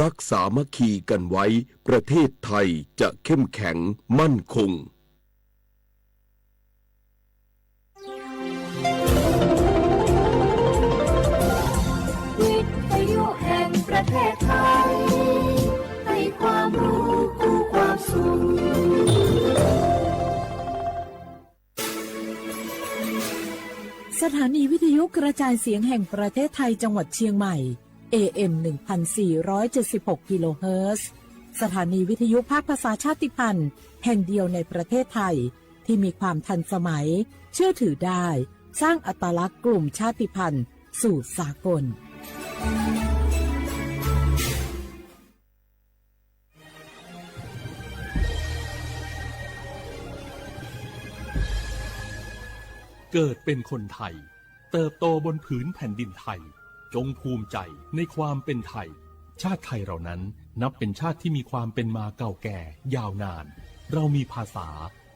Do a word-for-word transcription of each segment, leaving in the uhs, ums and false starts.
รักสามัคคีกันไว้ ประเทศไทยจะเข้มแข็งมั่นคง วิทยุแห่งประเทศไทย ให้ความรู้คู่ความสุข สถานีวิทยุกระจายเสียงแห่งประเทศไทยจังหวัดเชียงใหม่ เอเอ็ม หนึ่งพันสี่ร้อยเจ็ดสิบหก กิโลเฮิรตซ์ สถานีวิทยุภาคภาษาชาติพันธุ์แห่งเดียวในประเทศไทย ที่มีความทันสมัย เชื่อถือได้ สร้างอัตลักษณ์กลุ่มชาติพันธุ์สู่สากล เกิดเป็นคนไทย เติบโตบนผืนแผ่นดินไทย จงภูมิใจในความเป็นไทย ชาติไทยเรานั้นนับเป็นชาติที่มีความเป็นมาเก่าแก่ยาวนาน เรามีภาษา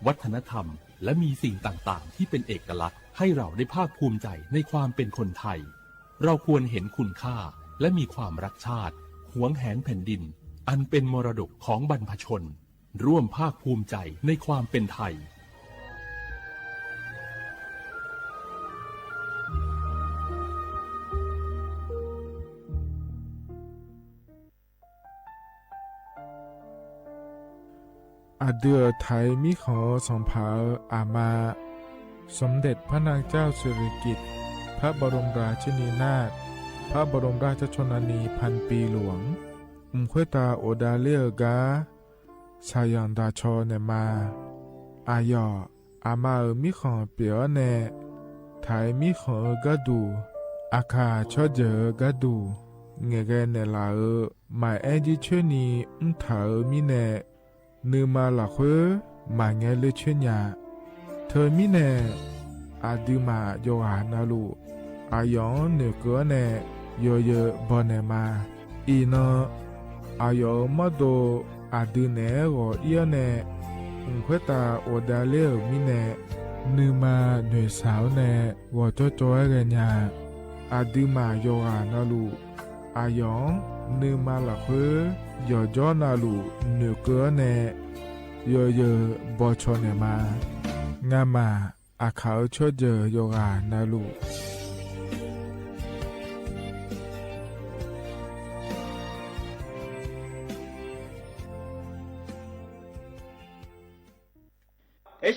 วัฒนธรรม และมีสิ่งต่างๆ ที่เป็นเอกลักษณ์ ให้เราได้ภาคภูมิใจในความเป็นคนไทย เราควรเห็นคุณค่า และมีความรักชาติ หวงแหนแผ่นดิน อันเป็นมรดกของบรรพชน ร่วมภาคภูมิใจในความเป็นไทย Aqdui-euq Taiq mirkhanq-eu sanqpaq-euq aqma, สมเด็จพระนางเจ้าสิริกิติ์ พระบรมราชินีนาถ พระบรมราชชนนีพันปีหลวง mq khoertav ghofdav ler-eu gar shaqzanq daqcaw naeqma. Aqyawf, aqma-euq mirkhanq pyeuf-awr nae, Taiq mirkhanq-eu gharduq, Aqkaq tsawrjeuq-eu gharduq ngaeqghae naeqlaf-euq maqaer jircoer ni mrtaq-euq mirnae, nuima lafkhoer maqngae ler coer nya. Teumirnae, aqduimaf yawqghaq navluf, aqyawf-anr noeqkeuv-awr nae yawzeu bawnaeq ma. Iqnan, aqyawf-euq mawrdo aqdui naeq-aer ghawq ir-awr nae, mq khoertav ghofdav ler-euq mirnae, nuima noeqshaq-awr nae ghawqcawv cawv-aer ghaenya. Aqduimaf yawqghaq navluf, aqyawf-anr nuima lafkhoer yawqjawr navluf noeqkeuv-awr nae, yawzeu bawcaw naeqma. Ngamaf, Aqkaq-euq tsawrjeuq yawqghaq navluf,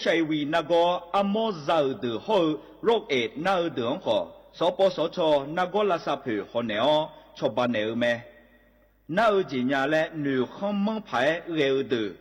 HIV nargawr armawr za-euq deuq hawr-eu โรคเอดส์ nar-eu deuq-anr khawf, sawqpawv sawqcaw nargawr lavsav poeq hawnaeq-awr cawba naeq-eu mae. Nar-eu jeq nya laer noeqkhanr manr paq-aer ghae-eu deuq,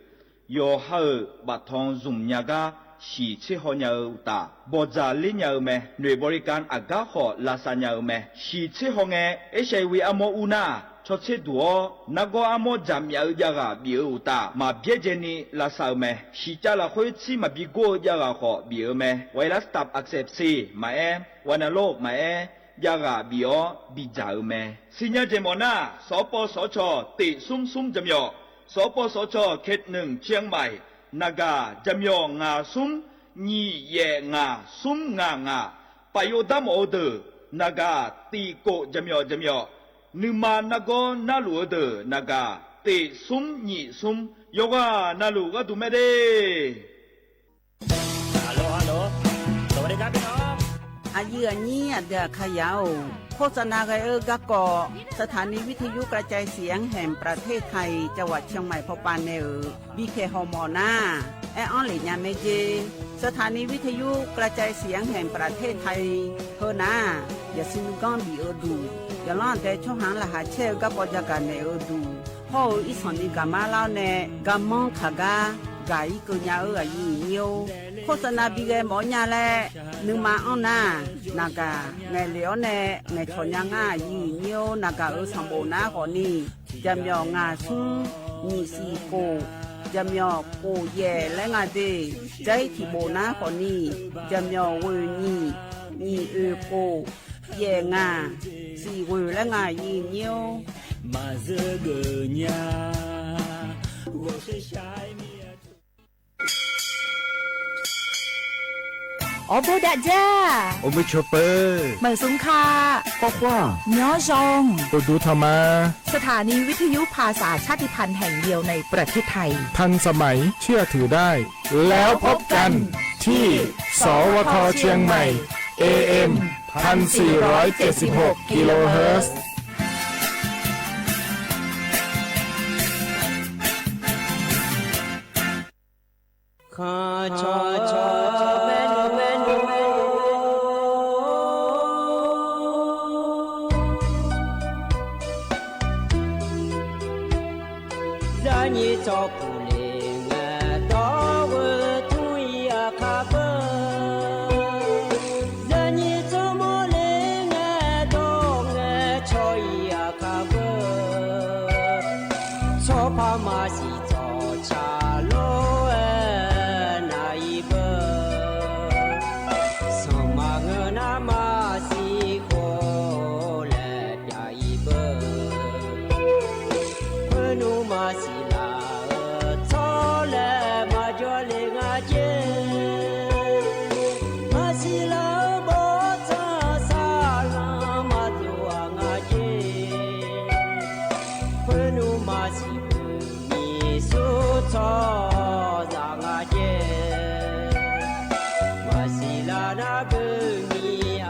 yawqha-euq baftanq zmq nya gar shiq tser haw nya-eu uqtaf, bawqdzaq ler nya-eu mae. Noeq บริการ aqgar khawf lavsav nya-eu mae. Shiq tser haw ngae, HIV armawr ur nar, caw tser duq-awr nargawr armawr jaqmyaf-eu javghaq bif-eu uqtaf, maq byaerdzae ni lavsav-eu mae. Shiqcav lafkhoer tsir maqbi gor-eu javghaq khawf bif-eu mae. ไวรัสตับอักเสบซี maqaer, วัณโรค maqaer, javghaq bif-awr bidzaq-eu mae. Sirnya jeq mawf nar, sawqpawv sawqcaw teq smr smr jaqmyawf, sawqpawv sawqcaw เขตหนึ่ง เชียงใหม่ naqgaq jaqmyawf ngaq smr nyiq yaef ngaq smr ngaq ngaq, paf yov dar mawf-eu deuq naqgaq tiq kof jaqmyawf jaqmyawf, nuima nargawr narluf-eu deuq naqgaq teq smr nyiq smr, yawqghaq navluf gharduq mae de. Aqyuif aqnyir aqdui aqkaqyaq-or, โฆษณา ghae-eu garkawv สถานีวิทยุกระจายเสียงแห่งประเทศไทย จังหวัดเชียงใหม่ pawpav nae-euq bipyaeq hawmawf nar, aer-anr lef nya mae jer. สถานีวิทยุกระจายเสียงแห่งประเทศไทย heu nar, yaqsur nuiganr bif-eu duq, yawqlanr aqdae tsawrhaq-anr laqkhaq caer-eu garkawv jagaq naeq-eu duq, hawr-eu irsanq ni gaqmar lar-awr nae garmanr kaq gar gaq-ir keuv nya-eu aqyuif aqnyir-or, โฆษณา bighae mawf-awr nya laer nuima anr nar, naqgaq ngaeqlef-awr nae ngaeqcawq nya ngar aqyuif aqnyir-or, naqgaq-euq sanqbof nar khawfni, jaqmyawf ngaq smr nyiq siq kof, jaqmyawf kof yaef laer nga de. Jair tiq bof nar khawfni, jaqmyawf ghoeq nyiq, nyiq oeq kof, yaef ngaq, siq ghoeq laer nga aqyuif aqnyir-or. Maqzeur geuf nya, ghawqshaq shaq-aer mir-a. Awr bawr dav dzar. Awr bawr cawpeuq. Maeqsmr kar. Khawr khawr-aq. Nymr zanr. Uqduq tanq ma. สถานีวิทยุภาษาชาติพันธุ์แห่งเดียวในประเทศไทย ทันสมัย เชื่อถือได้ แล้วพบกันที่ สวท เชียงใหม่ เอเอ็ม พันสี่ร้อยเจ็ดสิบหก กิโลเฮิรตซ์ Zaqnyiq tsawrpuq le ngae dawr-eu tmr-ir aqkar beu. Zaqnyiq tsawrmawr le ngae dawr ngae cawr-ir aqkar beu. Tsawrpar maqsiq tsawrca lor-aer nav-ir beu. Sanqma ngeur nar maqsiq khof laer pyav-ir beu. Khoernmr maqsiq laf-eu tsawrlaeq maqjawr le nga jer. Maqsiq laf-eu bawrtsanq saqlanq maqdov-aq nga jer. Khoernmr maqsiq beu nyiq sur tsawrhaqzaq nga jer. Maqsiq laf nar beu nyiq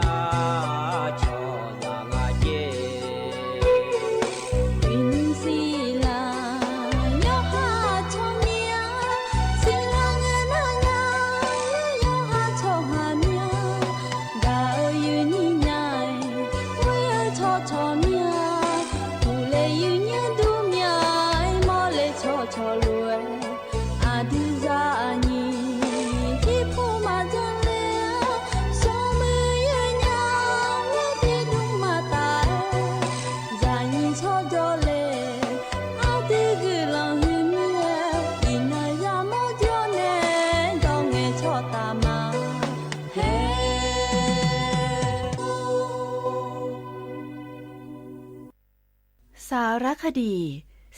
aqcawq zaq nga jer. Iqnymr siq laf yawqha tsawrmyanr, siqlaq ngae nar nya yawqha tsawrhaq myanr. Gaq-eu yuif nyiq nya-iq, ghoer-eu tsawrcawq myanr. Uqle yuif nyanr dur mya-iq, mawrle tsawrcawq lof-aer. Aqdui zaqnyiq tiqpov maqjan le-a, smrmuiq yawnya-awr tiqdmr maqtaf-aer. Zaqnyiq tsawrjawr le, aqdui guiqlanq huiqmir-aer, iqnan yamawr jawr nae dawr ngae tsawrtaf ma. Haer. สารคดี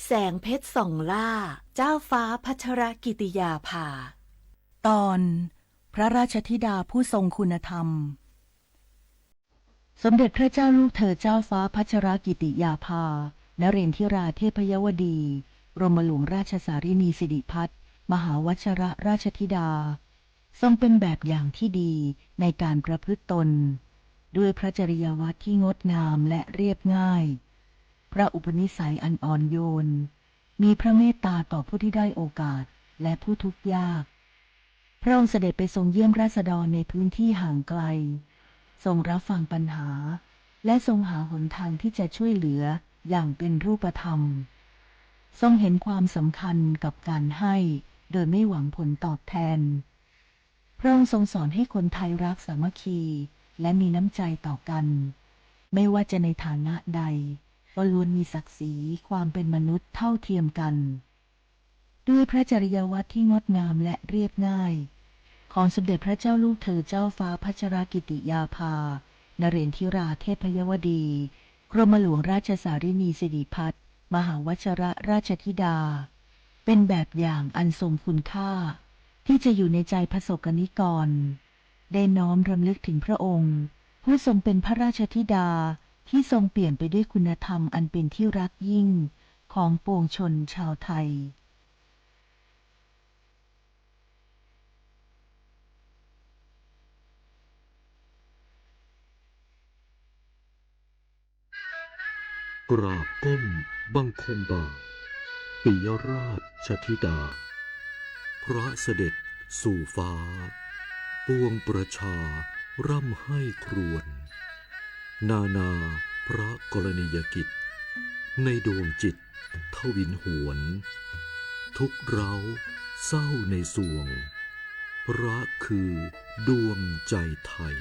แสงเพชรส่องล่า เจ้าฟ้าพัชรกิติยาภา ตอน พระราชธิดาผู้ทรงคุณธรรม สมเด็จพระเจ้าลูกเธอเจ้าฟ้าพัชรกิติยาภา นเรนทิราเทพยวดี กรมหลวงราชสารินีสิริพัฒน์ มหาวัชรราชธิดา ทรงเป็นแบบอย่างที่ดีในการประพฤติตน ด้วยพระจริยวัตรที่งดงามและเรียบง่าย พระอุปนิสัยอันอ่อนโยน มีพระเมตตาต่อผู้ที่ด้อยโอกาสและผู้ทุกข์ยาก พระองค์เสด็จไปทรงเยี่ยมราษฎรในพื้นที่ห่างไกล ทรงรับฟังปัญหา และทรงหาหนทางที่จะช่วยเหลืออย่างเป็นรูปธรรม ทรงเห็นความสำคัญกับการให้โดยไม่หวังผลตอบแทน พระองค์ทรงสอนให้คนไทยรักสามัคคีและมีน้ำใจต่อกัน ไม่ว่าจะในฐานะใด ก็ล้วนมีศักดิ์ศรีความเป็นมนุษย์เท่าเทียมกัน ด้วยพระจริยวัตรที่งดงามและเรียบง่าย ของสมเด็จพระเจ้าลูกเธอเจ้าฟ้าพัชรกิติยาภา นเรนทิราเทพยวดี กรมหลวงราชสารินีสิริพัฒน์ มหาวัชรราชธิดา เป็นแบบอย่างอันทรงคุณค่า ที่จะอยู่ในใจพสกนิกร ได้น้อมรำลึกถึงพระองค์ ผู้ทรงเป็นพระราชธิดาที่ทรงเปี่ยมไปด้วยคุณธรรมอันเป็นที่รักยิ่งของปวงชนชาวไทย กราบก้มบังคมบาท ปิยราชธิดา พระเสด็จสู่ฟ้า ปวงประชาร่ำไห้ครวญ นานาพระกรณียกิจ ในดวงจิตทวินหวน ทุกข์ร้าวเศร้าในสวง พระคือดวงใจไทย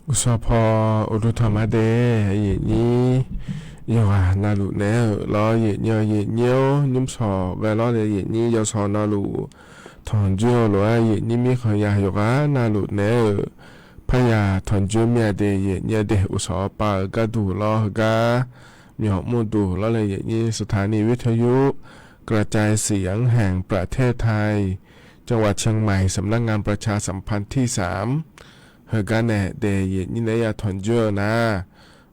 Uqsawq paw uqduq tanqma de, yaeqnyir yawqghaq navluf naeq-aer-euq lawr, yaeqnyir-eu yaeqnyir-or, nymrshawq ghae lawr nae yaeqnyir yawshawq navluf tanqjoer-eu lof-aer, yaeqnyir mirkhanqzaq yawqghaq navluf naeq-aer-euq parya tanqjoer mir-a de, yaeqnyir-eu de. Uqsawq paw-euq gharduq lawr heugar myawq mrduq lawr nae yaeqnyir สถานีวิทยุกระจายเสียงแห่งประเทศไทย จังหวัดเชียงใหม่ สำนักงานประชาสัมพันธ์ที่สาม heugar nae de yaeqnyir naeq-aer ya tanqjoer-eu nar,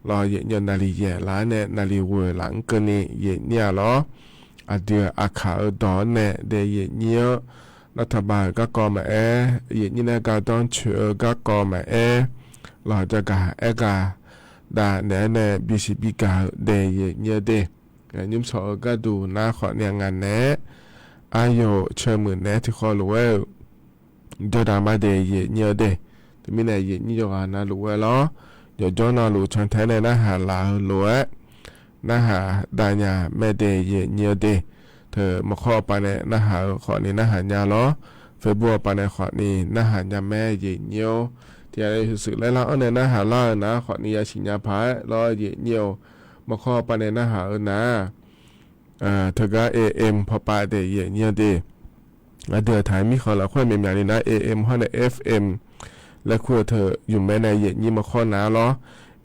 lawr yaeqnyir-eu naqliq yaeq laf-anr nae naqliq ghoeq laf-anr keuvni yaeqnyir-a lawr. Aqdui aqkaq-eu dawq-anr nae de yaeqnyir-anr, รัฐบาล-euq garkawv maqaer, yaeqnyir nae gardanr coeq-eu garkawv maqaer, lawr jagaq aergaq dav naeq-aer nae bisiq bigaq-eu de yaeqnyir-eu de. Nymrshawq-eu gharduq nar khawfni-a ngaq naeq-aer, aqyawf-euq caemuiq naeq-aer tiqkhawv lof-aer-euq jawrdaq ma de yaeqnyir-eu de. Teumirnae yaeqnyir yawqghaq navluf ghae lawr, yawqjawr navluf cantae nae narhaq laf-eu lof-aer narhaq dav nya mae de yaeqnyir-eu de. Teu maqkhawr-eu pav nae narhaq-eu khawfni narhaq nya lawr, Facebook-eu pav nae khawfni narhaq nya mae yaeqnyir-or. Tiqghaq nae huiqshuif laer lar-anr nae narhaq lar-eu nar khawfni yasiq nya paq-aer lawr yaeqnyir-or. Maqkhawr-eu pav nae narhaq-eu nar, teugar AM pawpav de yaeqnyir-eu de. Aqdui aqtaq-aer mirkhanq lafkhoer myaqmyaq ni nar AM hawr nae FM laer kur-eu teu yumq mae nae yaeqnyir maqkhawr nar lawr,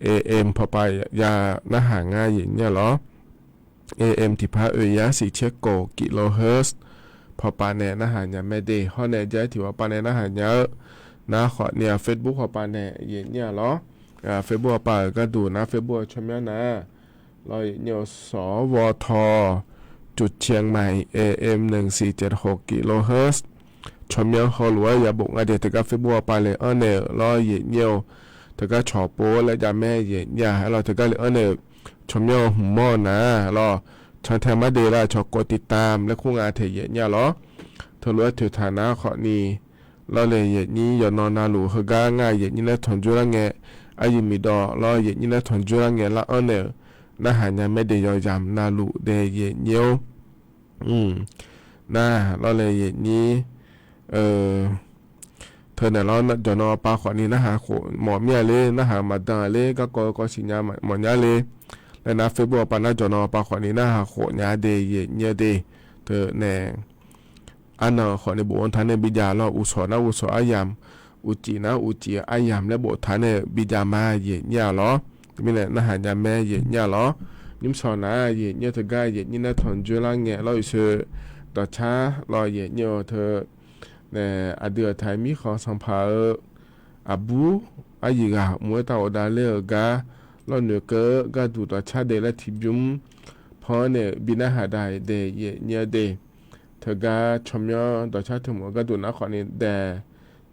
AM pawpav ya narhaq ngar yaeqnyir-a lawr. AM tiqpar oe yar siq tser kof kilohertz pawpav nae narhaq nya mae de. Hawr nae jav-aer tiq pawpav nae narhaq nya-eu nar khawfni-a Facebook pawpav nae yaeqnyir-a lawr. Facebook pawpav-euq gharduq nar Facebook-eu tsawrmyanr nar lawr yaeqnyir-eu สวท. จุดเชียงใหม่ AM หนึ่งสี่เจ็ดหกกิโลเฮิรตซ์ tsawrmyanr hawlof-aer yabof nga de. Teugar Facebook pawpav le-anr nae-euq lawr yaeqnyir-or. Teugar cawq pov laer jav mae yaeqnyir-a lawr. Teugar le-anr nae-euq tsawrmyanr-eu hmq mawr-eu nar lawr, cantae mar de lar cawq kov tiqtam laer kur nga taeq yaeqnyir-a lawr. Teulof-aer toeqtaq nar khawfni lawr le yaeqnyir yawqnan navluf heugar ngar yaeqnyir nae tanqjoer lar ngae, aqyuif miqdawq lawr yaeqnyir nae tanqjoer lar ngae lar-anr nae-euq narhaq nya mae de yawqyamq navluf de yaeqnyir-or. Nar lawr le yaeqnyir, teu naeq lawr jawqnan pav khawfni narhaq khof mawf mir-a ler, narhaq maqdan-a ler, garkawv-eu kawv siqnya mawf nya le laer nar Facebook pav nar jawqnan pav khawfni narhaq khof nya de yaeqnyir-eu de. Teu nae arnan khawfni boftaq nae bijav lawr, uqshawq nar uqshawq aryamq, uqcif nar uqcif aryamq laer boftaq nae bijav ma yaeqnyir-a lawr. Teumirnae narhaq nya mae yaeqnyir-a lawr. Nymrshawq nar yaeqnyir-eu teugar yaeqnyir nae tanqjoer lar ngae lawr, uqshoe dawqcar lawr yaeqnyir-eu teu nae aqdui aqtaq-aer mirkhanq sanqpaq-eu aqbur aryiq ghaq mq-aer tav ghofdav ler-euq gar lawr noeqkeuv-eu gharduq dawqcar de laer tiqbymr pan-anr nae bi narhaq dav de yaeqnyir-eu de. Teugar tsawrmyanr dawqcar teumq-eu gharduq nar khawfni daeq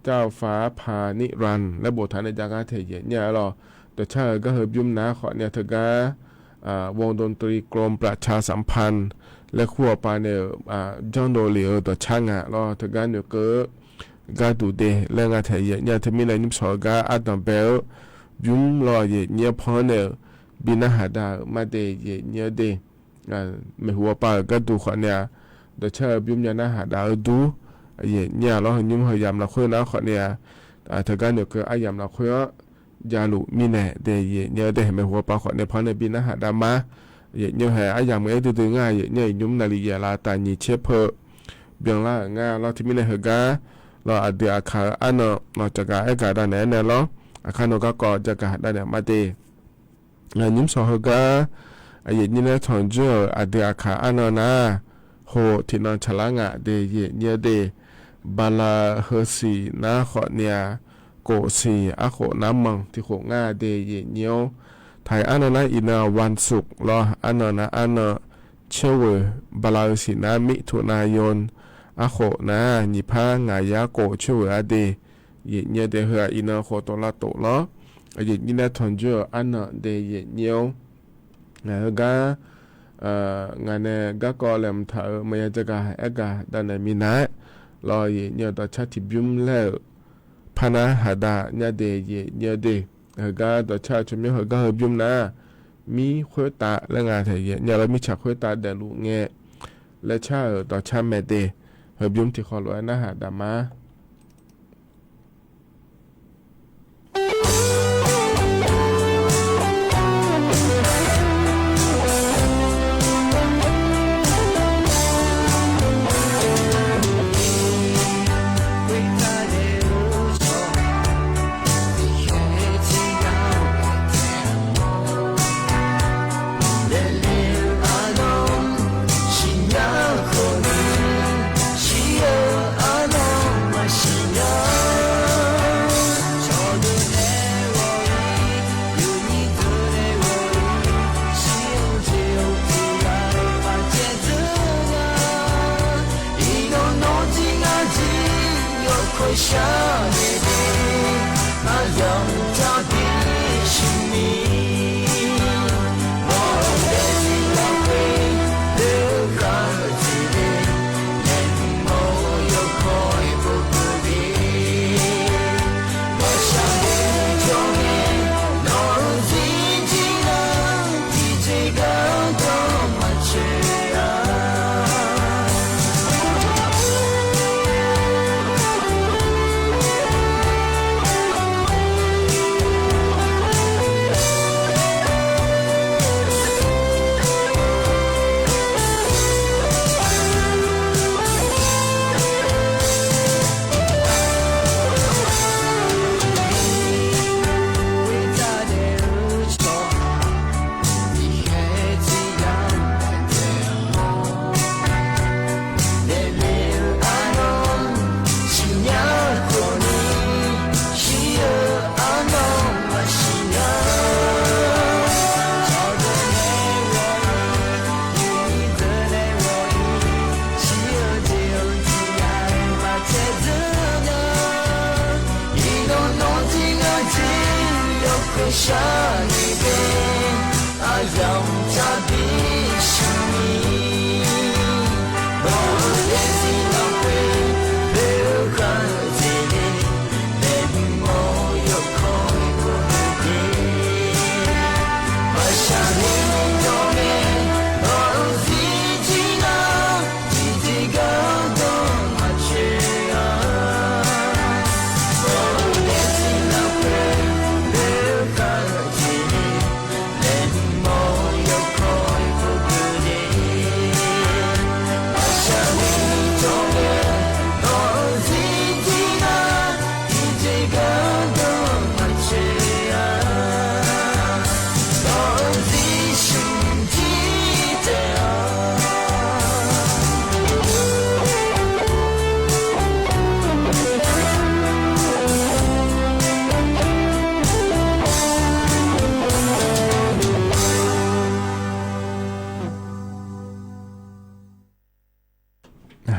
เจ้าฟ้าพานิรันดร์ laer boftaq nae jav gar taeq yaeqnyir-a lawr. Dawqcar-euq gar heubymr nar khawfni-a teugar วงดนตรีกรมประชาสัมพันธ์ laer kur-awq pav nae-euq janrdov lef-eu dawqcar nga lawr. Teugar noeqkeuv-eu gharduq de laer nga taeq yaeqnyir-a. Teumirnae nymrshawq-eu gar ardanq bae-eu bymr lawr yaeqnyir-anr pan-anr nae-euq bi narhaq dav-euq mar de yaeqnyir-eu de. Maeqhu-awr pav-euq gharduq khawfni-a dawqcar-eu bymr nya narhaq dav-eu dur yaeqnyir-a lawr. Heunymr heuyamq lafkhoer nar khawfni-a teugar noeqkeuv aryamq lafkhoer-anr javluf mirnae de yaeqnyir-eu de. Maeqhu-awr pav khawfni pan nae bi narhaq dav mar yaeqnyir-eu hae aryamq-aer duidui ngar yaeqnyir-eu nymr naqliq yaeq laf taf nyiq tser peu byanlar-euq nga lawr. Teumirnae heugar lawr aqdui aqkaq-eu arnan nawq caqgaq aergaq dav naeq-aer nae lawr. Aqkar nawq garkawv jagaq dav naeq mar de. Nymrshawq heugar yaeqnyir nae tanqjoer-euq aqdui aqkaq arnan nar, ho tiqnan tsaqlar ngaq de yaeqnyir-eu de. Bala heusiq nar khawfni-a, kof siq arkhof nar manq tiqkhof ngar de yaeqnyir-or. Taiq arnan nar iqnan-aq วันศุกร์ lawr, arnan nar arnan caerghoeq, bala heusiq nar มิถุนายน arkhof nar nyiq par ngaq yar kof caerghoeq-a de yaeqnyir-eu de. Heu-aq iqnan khof tov lavtof lawr, yaeqnyir nae tanqjoer-euq arnan de yaeqnyir-or. Ngaq heugar ngaq nae garkawv laeqhmq taq-euq maqya jagaq aergaq dav naeq minav-aer lawr yaeqnyir-eu dawqcar tiqbymr laer-euq parnar haqdav nyar de yaeqnyir-eu de. Heugar dawqcar-eu tsawrmyanr heugar heubymr nar, mir khoertav laer nga taeq yaeqnyir-a lawr, mirtsaq khoertav daefluf ngae laer car-euq dawqcar mae de. Heubymr tiqkhawv lof-aer narhaq dav mar.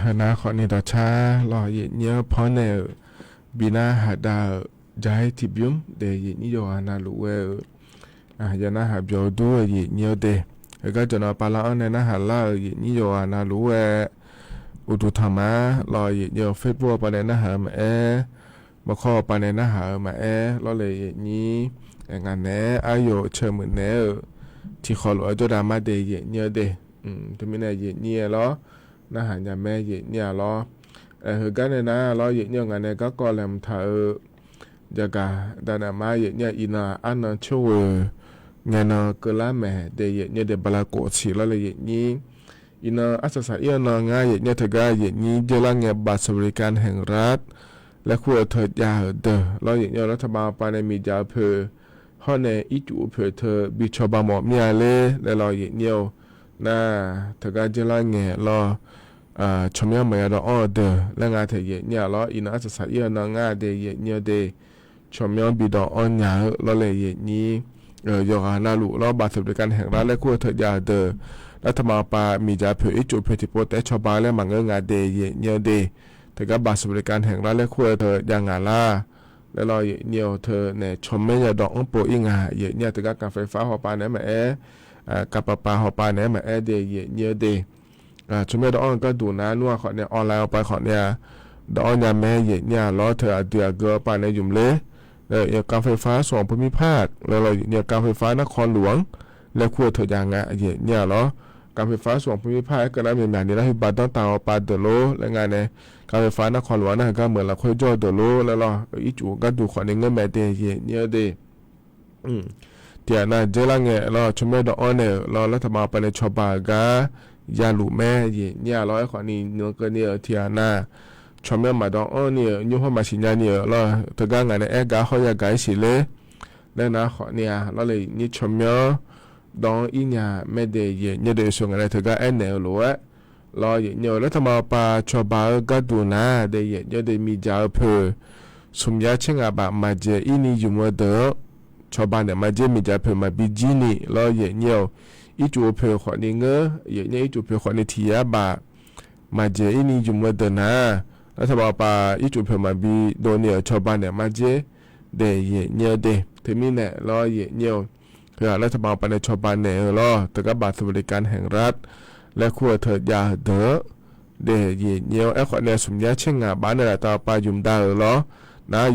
Heunav khawfni dawqcar lawq, yaeqnyir-anr pannaeq-euq bi nar haqdav-euq jaqhaer tiqbymr dae yaeqnyir yawqghaq navluf ghae-euq, yanar haq byawq dur-eu yaeqnyir-awr de, heugar jawqnan pavlar-anr nae narhaq lar-euq yaeqnyir yawqghaq navluf ghae uqduq tanq ma lawq, yaeqnyir-euq Facebook-awr pavnae narhaq-eu maqaer, maqkawr-awr pavnae narhaq-eu maqaer lawrle yaeqnyir, ngaq naeq-aer aryawf caemuiq naeq-aer-euq tiqkhawf lof-aer jawrdav mar de yaeqnyir-awr de. Teumirnae yaeqnyir-aer lawr, narhaq nya mae yaeqnyir-aq lawr. Heugar nae nar lawr, yaeqnyir-awr ngaq nae garkawv laeqhmq taq-eu jaqgaq danav ma yaeqnyir-aq, iqnan arnan coerghoeq ngaenan keuvlar maeq de yaeqnyir de, bala kof siq lawrle yaeqnyir. Iqnan arsaq saq ir-eu nan ngar yaeqnyir teugar yaeqnyir dzeurlar ngae บัตรสวัสดิการแห่งรัฐ laer kur-eu teu jav-euq deuq lawr yaeqnyir-awr, lar taqma pavnae miqdzaq-eu poeq hawr nae ircuf-eu poeq teu bi cawba mawf mir-a ler laer lawr yaeqnyir-awr. Nar teugar dzeurlar ngae lawr, tsawrmyanr maqya dawv anr-eu deuq laer nga taeq yaeqnyir-aq lawr, iqnan arsaq saq ir-eu nan ngar de yaeqnyir-awr de, tsawrmyanr bi dawv anr nya-eu lawrle yaeqnyir. Yawqghaq navluf lawr บัตรสวัสดิการแห่งรัฐ laer kur-eu teu jav-euq deuq, lar taqma pav miqdzaq poeq ircuf poeq tiqpov taef-aer cawba laer maqngeur nga de yaeqnyir-awr de. Teugar บัตรสวัสดิการแห่งรัฐ laer kur-eu teu jav ngaq lar laer lawr yaeqnyir-awr, teu nae tsawrmyanr ya dawv anr pov ir nga yaeqnyir-aq, teugar การไฟฟ้า hawpav naeq-aer maqaer, การประปา hawpav naeq-aer maqaer de yaeqnyir-awr de. Tsawrmyanr dawv anr-eu gharduq nar nmr-aq khawf nae online-awr pav khawf nae-a dawv anr nya mae yaeqnyir-aq lawr, teu aqdui aqgeu-awr pav nae ymq ler. การไฟฟ้าส่วนภูมิภาค laer lawr yaeqnyir-awr, การไฟฟ้านครหลวง laer kur-eu teu jav nga yaeqnyir-aq lawr. การไฟฟ้าส่วนภูมิภาค aer keuv nar myaqmyaq ni lar heubar danrtav-awr pav deuq lor laer nga nae, การไฟฟ้านครหลวง nar heugar meuq lafkhoer jawr-eu deuq lor laer lawr, ircuf gharduq khawf ni ngeur mae de yaeqnyir-awr de. Tiqghaq nav dzeurlar ngae lawr, tsawrmyanr dawv anr naeq-euq lawr, lar taqma pav nae cawba-euq gar yaluf mae yaeqnyir-aq lawr, aerkhawf ni nan keuvni-euq tiqghaq nav tsawrmyanr maqdawv anr ni-euq, nymr hawr maqsiq nya ni-euq lawr, teugar ngaq nae aer gaq hawr ya gaq-ir siq ler laer nar khawf ni-a lawrle yaeqnyir tsawrmyanr dawv anr ir nya mae de yaeqnyir de. Yawshuif ngaq nae teugar aernaeq-eu lof-aer lawr yaeqnyir-awr, lar taqma pav cawba-eu gharduq nar de yaeqnyir de, miqdzaq-eu poeq smq yar tser ngaq baf maqdzaeq ir ni ymq-eu deuq-anr cawba naeq ma dzer, miqdzaq poeq maqbi jir ni lawr yaeqnyir-awr, ircuf-eu poeq khawf ni ngeur yaeqnyir, ircuf poeq khawf ni tiq yar baf maqdzaeq ir ni ymq-eu deuq nar, lar taqma pav ircuf poeq maqbi dov ni-euq cawba naeq ma dzer de, yaeq nyir-eu de. Teumirnae lawr yaeq nyir-eu, heu-aq รัฐบาล paq nae cawba naeq-eu lawr, teugar บัตรสวัสดิการแห่งรัฐ laer kur-eu teu jav-eu deuq-anr de, yaeq nyir-awr. Aerkhawf nae smq yar tser ngaq baf nae laftav paq yumq dav-euq lawr. Nar,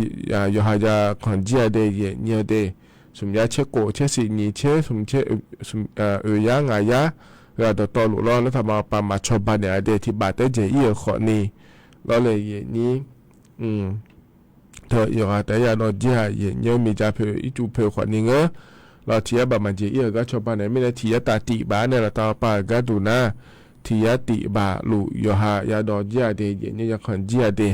yawqha ya kanq jir-a de, yaeq nyir-eu de. Smq yar tser khof tser siq nyiq tser smq tser, oeq yar ngaq yar, heu-aq dawqtawvluf lawr รัฐบาล paq maqcawba naeq-a de, tiq baf taer dzaeq ir-euq khawfni lawr le, yaeq nyir. Teu yawqghaq taef-aer yadawv jir-aq, yaeq nyir-awr, miqdzaq poeq ircuf poeq khawfni ngeur. Lawr tiq yar baf maqjeq ir-euq gar cawba naeq mirnae, tiq yar taf tif baf nae laftav paq-euq gharduq nar, tiq yar tif baf luf yawqha yadawv jir-a de, yaeq nyir ya kanq jir-a de.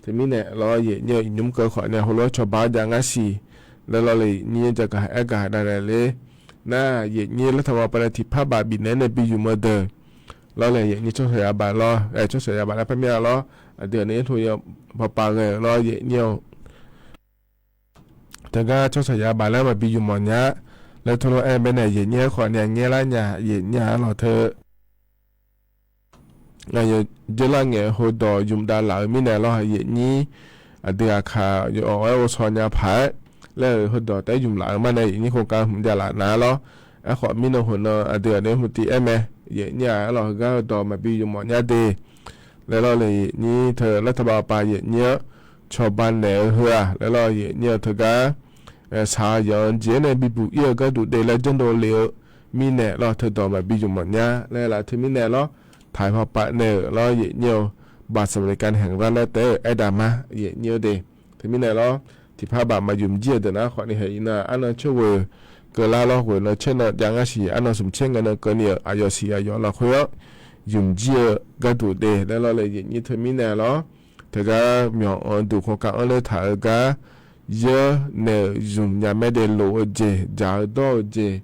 Teumirnae lawr yaeq nyir-eu, iqnymr keuv khawfni heulof-aer cawba-awr jav ngar siq laer lawr le, yaeq nyir-anr jagaq aergaq dav naeq ler. Nar yaeq nyir รัฐบาล paq nae tiqpar baf bifnaeq nae bi yumq-eu deuq lawr le, yaeq nyir tsawrsaq yabaf lawr, tsawrsaq yabaf laer par mir-a lawr. Aqdui-aq nae yaertov ya pawpav ghae-euq lawr, yaeq nyir-eu. Teugar tsawrsaq yabaf laer maqbi yumq mawf nya laer tov lof-aer baenae yaeq nyir-aer khawfni ngaer lar nya, yaeq nyir-a lawr teu. Aqyawf dzeurlar ngae heudawq yumq dav laf-eu mirnae lawr, yaeq nyir. Aqdui aqkaq yawf-awq-aer ghovshaw nya paq-aer laer-euq heudawq taef-aer yumq laf-eu mar nae yaeq nyir โครงการ hmq jav laf nar lawr. Aerkhawf mirnan heunan aqdui-aq nae hmq tiv-aer mae, yaeq nyir-aq aer lawr heugar heudawq maqbi yumq mawf nya de laer lawr le, yaeq nyir teu รัฐบาล paq yaeq nyir-anr cawba naeq-eu heu-aq laer lawr, yaeq nyir-eu teugar shaq-eu yawq-anr jeq-aer nae bibuq ir-eu gharduq de laer janrdov le-eu mirnae lawr, teudawq maqbi yumq mawf nya laer laf teumirnae lawr, taq-eu pawpav naeq-euq lawr, yaeq nyir-eu. บัตรสวัสดิการแห่งรัฐ laer taef-aer-euq aerdaq ma, yaeq nyir-eu de. Teumirnae lawr, tiqpar baf maqyumq jir-euq deuq nar khawfni haeq iqnan arnan caerghoeq keuvlar lawr, ghoeq nan caer nan jav ngar siq, arnan smq caer ngae nan keuvni-euq aqyawf siq aqyawf lafkhoer-anr yumq jir-eu gharduq de laer lawr le, yaeq nyir teumirnae lawr. Teugar myawq-anr duq โครงการ-anr ler taq-eu gar, yeur naeq-euq zmq nya mae de, lof-eu jeq, dzaq-eu dawr-eu jeq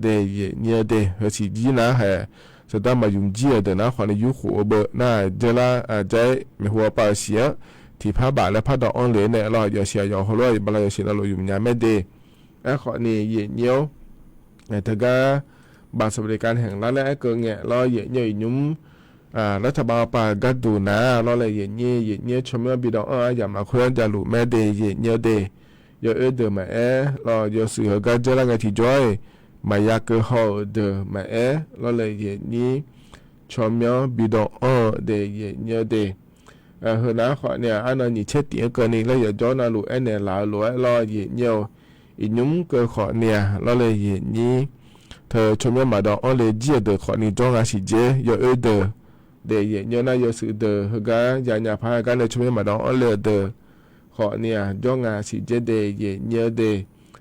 de, yaeq nyir-eu de. Heu siq jir nar haeq, saqdar maqyumq jir-euq deuq nar khawfni yurkhof-eu beu nar-aq, dzeurlar aqjaer maeqhu pav-eu siq-anr tiqpar baf laer pardawq anr le naeq lawr, yawf siq aqyawf heulof-aer bala yawf siq navluf yumq nya mae de. Aerkhawfni yaeq nyir-awr, teugar บัตรสวัสดิการแห่งรัฐ laer aerkeuv ngae lawr, yaeq nyir-eu, iqnymr รัฐบาล paq gharduq nar lawr le, yaeq nyir, yaeq nyir-aer tsawrmyanr bidawv anr-eu aryamq lafkhoer-anr javluf mae de, yaeq nyir-eu de. Yawoer deuq maqaer lawr, yawshuif heugar dzeurlar ngae tiqjawr-iq maqya keuv haw-euq deuq maqaer lawr le, yaeq nyir tsawrmyanr bidawv anr-eu de, yaeq nyir-eu de. Heu nar khawfni-aq, arnan nyiq caer tif-anr keuvni laer yawqjawr navluf aernaeq laf-eu lof-aer lawr, yaeq nyir-eu. Iqnymr keuv khawfni-aq lawr le, yaeq nyir teu tsawrmyanr maqdawv anr le jir-euq deuq khawfni jawr nga siq dzer, yawoer deuq de, yaeq nyir-eu nar yawshuif deuq heugar yanya paq-aer gar nae tsawrmyanr maqdawv anr le-euq deuq khawfni-aq jawr nga siq dzer de, yaeq nyir-eu de.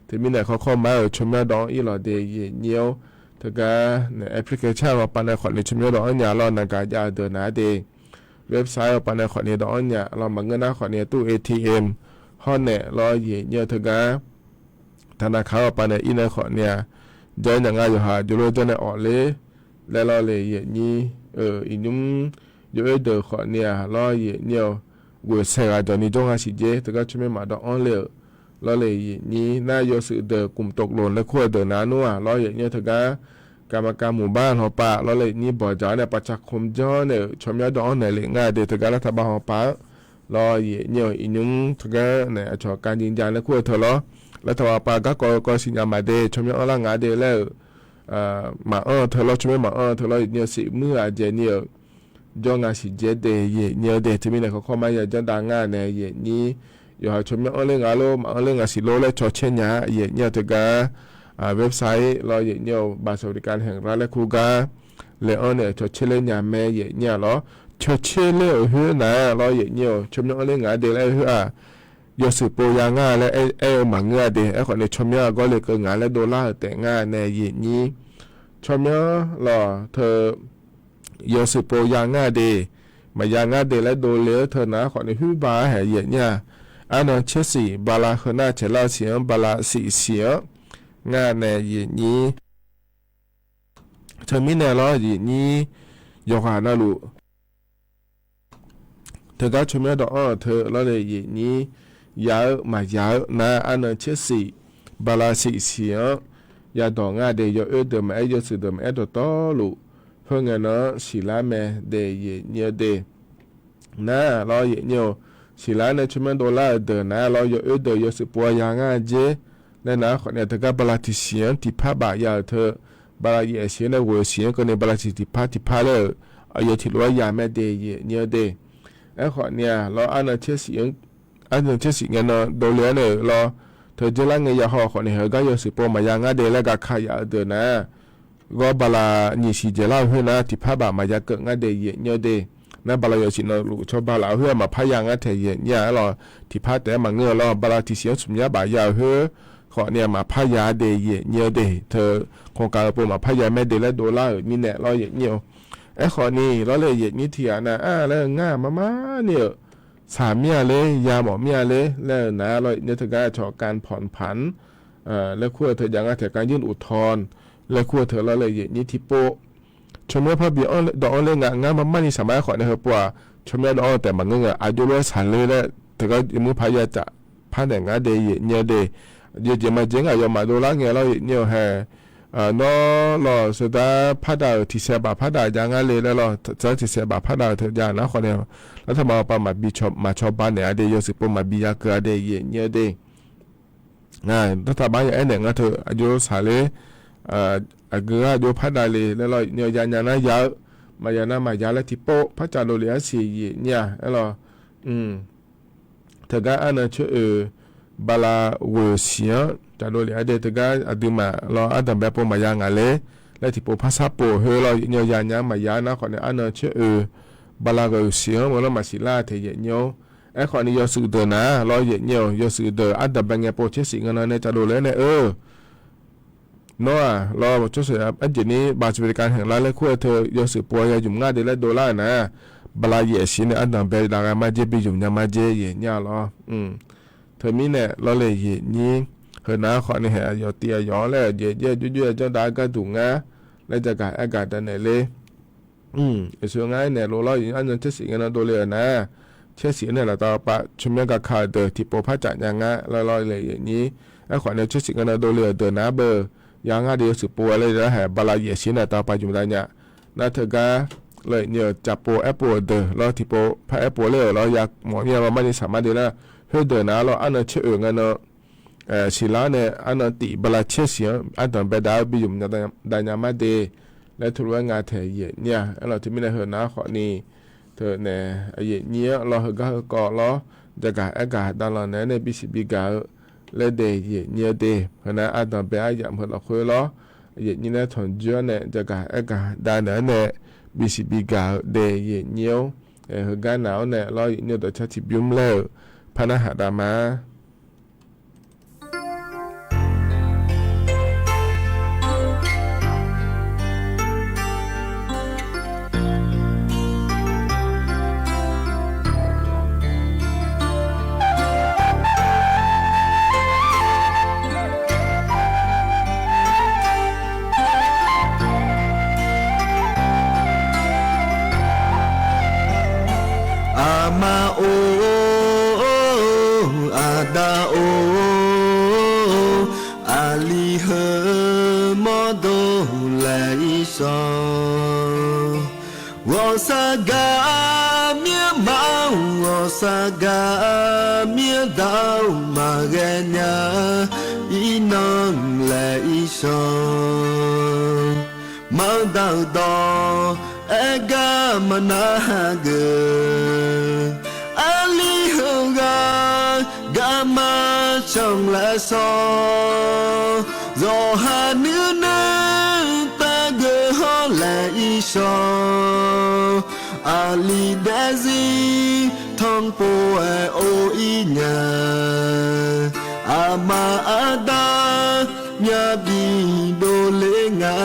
Teumirnae kawrkawr mar-euq tsawrmyanr dawv anr ir lawq de, yaeq nyir-awr. Teugar nae application-anr pav nae khawfni tsawrmyanr dawv anr nya lawr, naqgaq jav-eu deuq nar de. Website-anr pav nae khawfni dawv anr nya lawr, maqngeur nar khawfni tur ATM hawr naeq lawr, yaeq nyir-eu teugar ธนาคาร-anr pav nae ir nae khawfni-aq, jawr nya nga, yawqha jawrlof janr nae awq ler laer lawr le, yaeq nyir-eu. Iqnymr yawoer deuq khawfni-aq lawr, yaeq nyir-eu. Ghoeq saeq ghaq jawq ni jawr nga siq dzer, teugar tsawrmyanr maqdawv anr le-euq lawr le, yaeq nyir. Nar yawshuif deuq กลุ่มตกหล่น laer kur-eu deuq nar nmr-aq lawr, yaeq nyir-eu teugar กรรมการหมู่บ้าน hawpav lawr le, yaeq nyir, บ่อจ๋า nae ประชาคม janr nae-euq tsawrmyanr dawv anr naeq lef nga de, teugar รัฐบาล hawpav-anr lawr, yaeq nyir-eu. Iqnymr teugar nae aqcawq การยืนยัน laer kur-eu teu lawr, รัฐบาล hawpav garkawv kawv siqnya maq de, tsawrmyanr anr lar nga de laer-euq maqanr-eu teu lawr, tsawrmyanr maqanr-eu teu lawr, yaeq nyir-eu. Siq muir ghaq dzaeq ni-euq jawr nga siq dzer de, yaeq nyir-eu de. Teumirnae kawrkawr mar ya janr dav nga nae, yaeq nyir. Yawqha tsawrmyanr anr ler nga lor, maqanr ler nga siq lor laer cawcaer nya-a, yaeq nyir-eu teugar website lawr, yaeq nyir-eu, บัตรสวัสดิการแห่งรัฐ laer kur gar laer anr nae-euq cawcaer ler nya mae, yaeq nyir-a lawr. Cawcaer ler-euq khoer nar lawr, yaeq nyir-eu, tsawrmyanr anr ler nga de laer khoer-aq, yawshuif pov ya nga laer aer-eu maqngeur-a de. Aerkhawfni tsawrmyanr aqgawr lekeuv nga laer dovlar-euq taef nga nae, yaeq nyir. Tsawrmyanr lawq teu yawshuif pov ya nga de, maqya nga de laer dovle-eu teu nar khawfni huiba-aer haeq, yaeq nyir-a. Arnan caer siq bala heu nar caeqlar-eu siq-anr bala siq siq-anr nga nae, yaeq nyir. Teumirnae lawr, yaeq nyir. Yawqghaq navluf teugar tsawrmyanr dawv anr-euq teu lawr le, yaeq nyir. Ya-eu maqya-eu nar arnan caer siq bala siq siq-anr yadawq nga de, yawoer deuq maqaer, yawshuif deuq maqaer, dawqtawvluf khoerngae nan-anr siqlar mae de, yaeq nyir-eu de. Nar lawr, yaeq nyir-eu, siqlar nae tsawrmyanr dovlar-euq deuq nar-aq lawr, yawoer deuq yawshuif pov-a ya ngar jer laer nar-aq khawf ni-a, teugar bala tiqsiq-anr tiqpar baf ya-euq teu, bala yaef siq-anr nae ghoeq siq-anr keuvni bala tiq tiqpar tiqpar laer-euq, aqyawf tiqlof-aer ya mae de, yaef nyir-eu de. Aerkhawf ni-a lawr, arnan caer siq ngae nan dovle-aer nae-euq lawr, teu dzeurlar ngae ya haw khawf ni, heugar yawshuif pov maqya ngar de laer gaka yaf-eu deuq nar-aq, ghawr bala nyiq siq dzaeqlar-eu khoer nar, tiqpar baf maqya keuv ngar de, yaef nyir-eu de. Nar bala yawshuif nan luf cawba laf-eu khoer-aq maqpar ya ngar taeq, yaef nyir-a. Aerlawq, tiqpar taef-aer maqngeur-eu lawr, bala tiqsiq-anr smq nya baf ya-euq khoer khawf ni-a maqpar ya de, yaef nyir-eu de. Teu khoergar-eu pov maqpar ya mae de laer dovlar-euq mirnae lawr, yaef nyir-eu. Aerkhawf ni lawr le, yaef nyir tiq ghaq nar-aq laer-eu ngar-aq marmar ni-euq, shaq mir-a ler, yamawf mir-a ler laer-eu nar-aq lawr, yaef nyir-eu teugar cawq kan pawq paq-anr laer kur-eu teu jav ngar taeq, การยื่นอุทธรณ์ laer kur-eu teu lawr le, yaef nyir tiqpov tsawrmyanr parbi dawq-anr ler nga, ngar marmar ni shaq mar-aer khawf nae heupov-aq, tsawrmyanr dawq-anr taef maqngeur ngae, aqjox lof-aer shaqler laer teugar muir paq ya caf par naeq ngar de, yaef nyir-eu de. Aqjox jeq maqjeq ngaq yawmaf dovlar ngae lawr, yaef nyir-eu hae. Nawr lawq, saqdaq pardaq-euq tiqsaeq baf pardaq jav ngar le laer lawr, saqdaq tiqsaeq baf pardaq-euq teu jav nar khawf nae, lartaq maqpav maqbi maqcawba naeq-a de, yawshuif pov maqbi ya keuv-a de, yaef nyir-eu de. Dartaq bar ya aernaeq ngar teu aqjox shaqler, aqgeu ghaq aqjox pardaq le laer lawr, yaef nyir-eu ya nya nar ya-eu, maqya nar maqya laer tiqpov par caf dovle-aer siq, yaef nyir-a. Aerlawq, teugar arnan caer oeq bala ghoeq siq-anr caf dovle-aer de, teugar aqduimaf lawr ardanqbae pov maqya ngaq ler laer tiqpov par sharpov khoer lawr, yaef nyir-eu ya nya maqya nar khawf nae, arnan caer oeq bala ghoeq siq-anr meuq lawr maqsiq lar taeq, yaef nyir-or. Aerkhawf ni yawshuif deuq nar lawr, yaef nyir-eu yawshuif deuq ardanqbae ngae pov caer siq ngae nan nae caf dovle-aer nae-eu, nawr-aq lawr, tsawrshaq arjeq ni baqsaqbi kan haeq lar laer kur-eu teu yawshuif pov-a ya ymq ngar de laer dovlar-euq nar, bala yaef siq nae ardanqbae dav ghae mar jer, bi ymq nya mar jer, yaef nyir-a lawr. Teumirnae lawr le, yaef nyir. Heu nar khawf ni haeq aqyawf tiv aqyawf-anr laer-euq jeq jaer jurjur-aer janr dav-aer gharduq ngar laer jagaq aergaq dav naeq ler. Aqsur ngar aernaeq lof lawr, yaef nyir arnan caer siq ngae nan dovle-euq nar, caer siq-anr nae laftav pav tsawrmyanr gaka-euq deuq tiqpov par caf nya ngar laer lawr le, yaef nyir. Aerkhawf nae caer siq ngae nan dovle-euq deuq nar beu, ya ngar de yawshuif pov-a laer laer haeq bala yaef siq nae laftav pav ymq dav nya. Nar teugar lawr, yaef nyir-eu caf pov aer pov-euq deuq lawr, tiqpov par aer pov ler-euq lawr, yamawf mir-a marmar ni shaq mar de lar. Khoerdeuq nar lawr, arnan caer oeq ngae nan siqlar nae arnan tif bala caer siq-anr ardanqbae dav-aer bi ymq nya dav nya mar de laer teulof-aer nga taeq, yaef nyir-a. Aerlawq, teumirnae heu nar khawf ni teu nae, yaef nyir-anr lawr, heugar heukawv lawr, jagaq aergaq dav lanq naeq-aer nae bisiq bigaq-eu laer de, yaef nyir-eu de. Heu nar ardanqbae aryamq heu lafkhoer lawr, yaef nyir nae tanqjoer-anr nae jagaq aergaq dav naeq-aer nae bisiq bigaq-eu de, yaef nyir-or. Heugar naq-awr nae lawr, yaef nyir-eu dawqcar tiqbymr laer-euq par narhaq dav ma. Aqma-or, aqda-or, aqli heu mawrdo laeq-ir shawr. Ghawqshaq gaq mir-anr ma-awr, ghawqshaq gaq mir-anr da-awr maqghae nya-a, irnan laeq-ir shawr. Manqdaq-euq dawq aer gar maqnar hageuf, aqli heughaq garma canq laeq shawr. Zawqha nuirnuir tavgeuf hawr laeq-ir shawr. Aqli daefzir tanqpov-aer or-ir nya, aqma aqda myavbi dovler nga.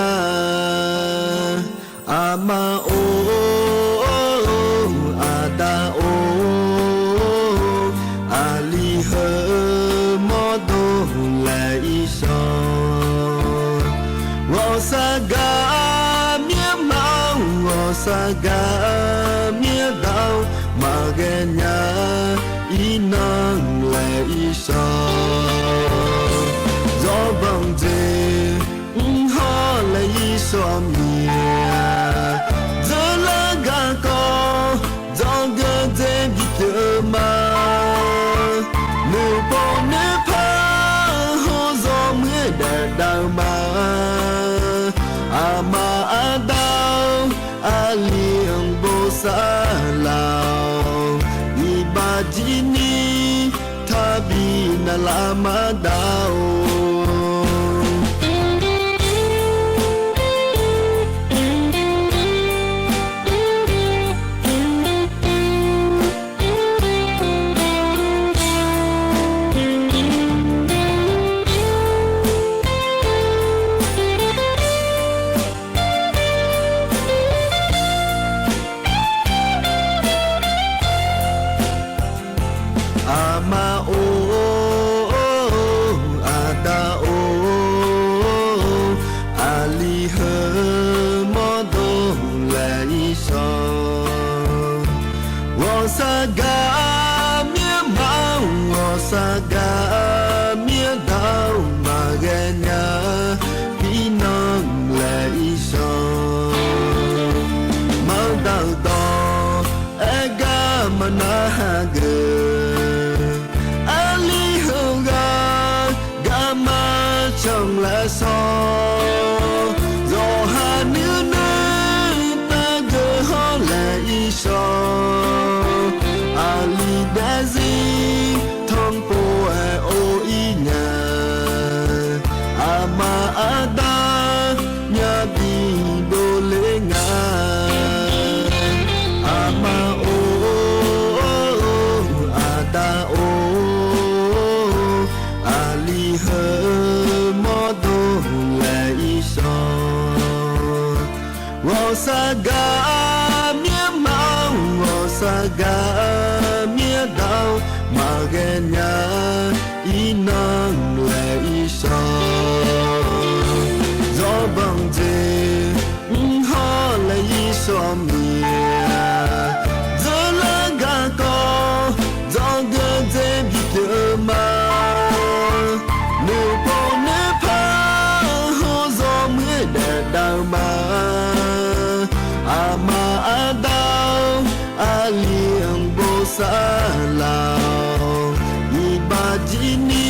Aqma-or, aqda-or, aqli heu mawrdo laeq-ir shawr. Ghawqshaq gaq mir-anr ma-awr, ghawqshaq gaq mir-anr da-awr maqghae nya-a, irnan laeq-ir shawr. Zawbanq dzaeq mr hawr laeq-ir shawr mir-a, dzeurlar garkawv dzawgeuf dzaeq bipyeuf ma. lavmar dav-or. Aqma-or, aqda-or, aqli heu mawrdo laeq-ir shawq. Ghawqshaq gaq mir-eu ma-or, ghawqshaq gaq mir-eu daq-or, maqghae nya-eu birnan laeq-ir shawq. Manqdaq-euq dawq aer gar maqnarhaq geuf. Aqli heughaq garma canq laer shawq. Yawqha nuinui tavgeuf hawr laeq-ir shawq. Aqli daefzir tanqpov-aer or-ir nya. Aqma aqda myavbi dovler nga. Aqma-or, aqda-or, aqli heu mawrdo laeq-ir shawq. Ghawqshaq gaq mir-eu ma-or, ghawqshaq gaq mir-eu daq-or, maqghae nya-eu birnan laeq-ir shawq. Yawbanq jeq mr hawr laeq-ir shawq mir-a. Dzeurlar garkawv dzawgeuf dzer bipyeuf-eu ma. Noeqpov noeqpar hawr zawmuiq daef dav-eu ma. Aqma aqda-or, aqli-anr bosav laf-awq. Iqbax jir ni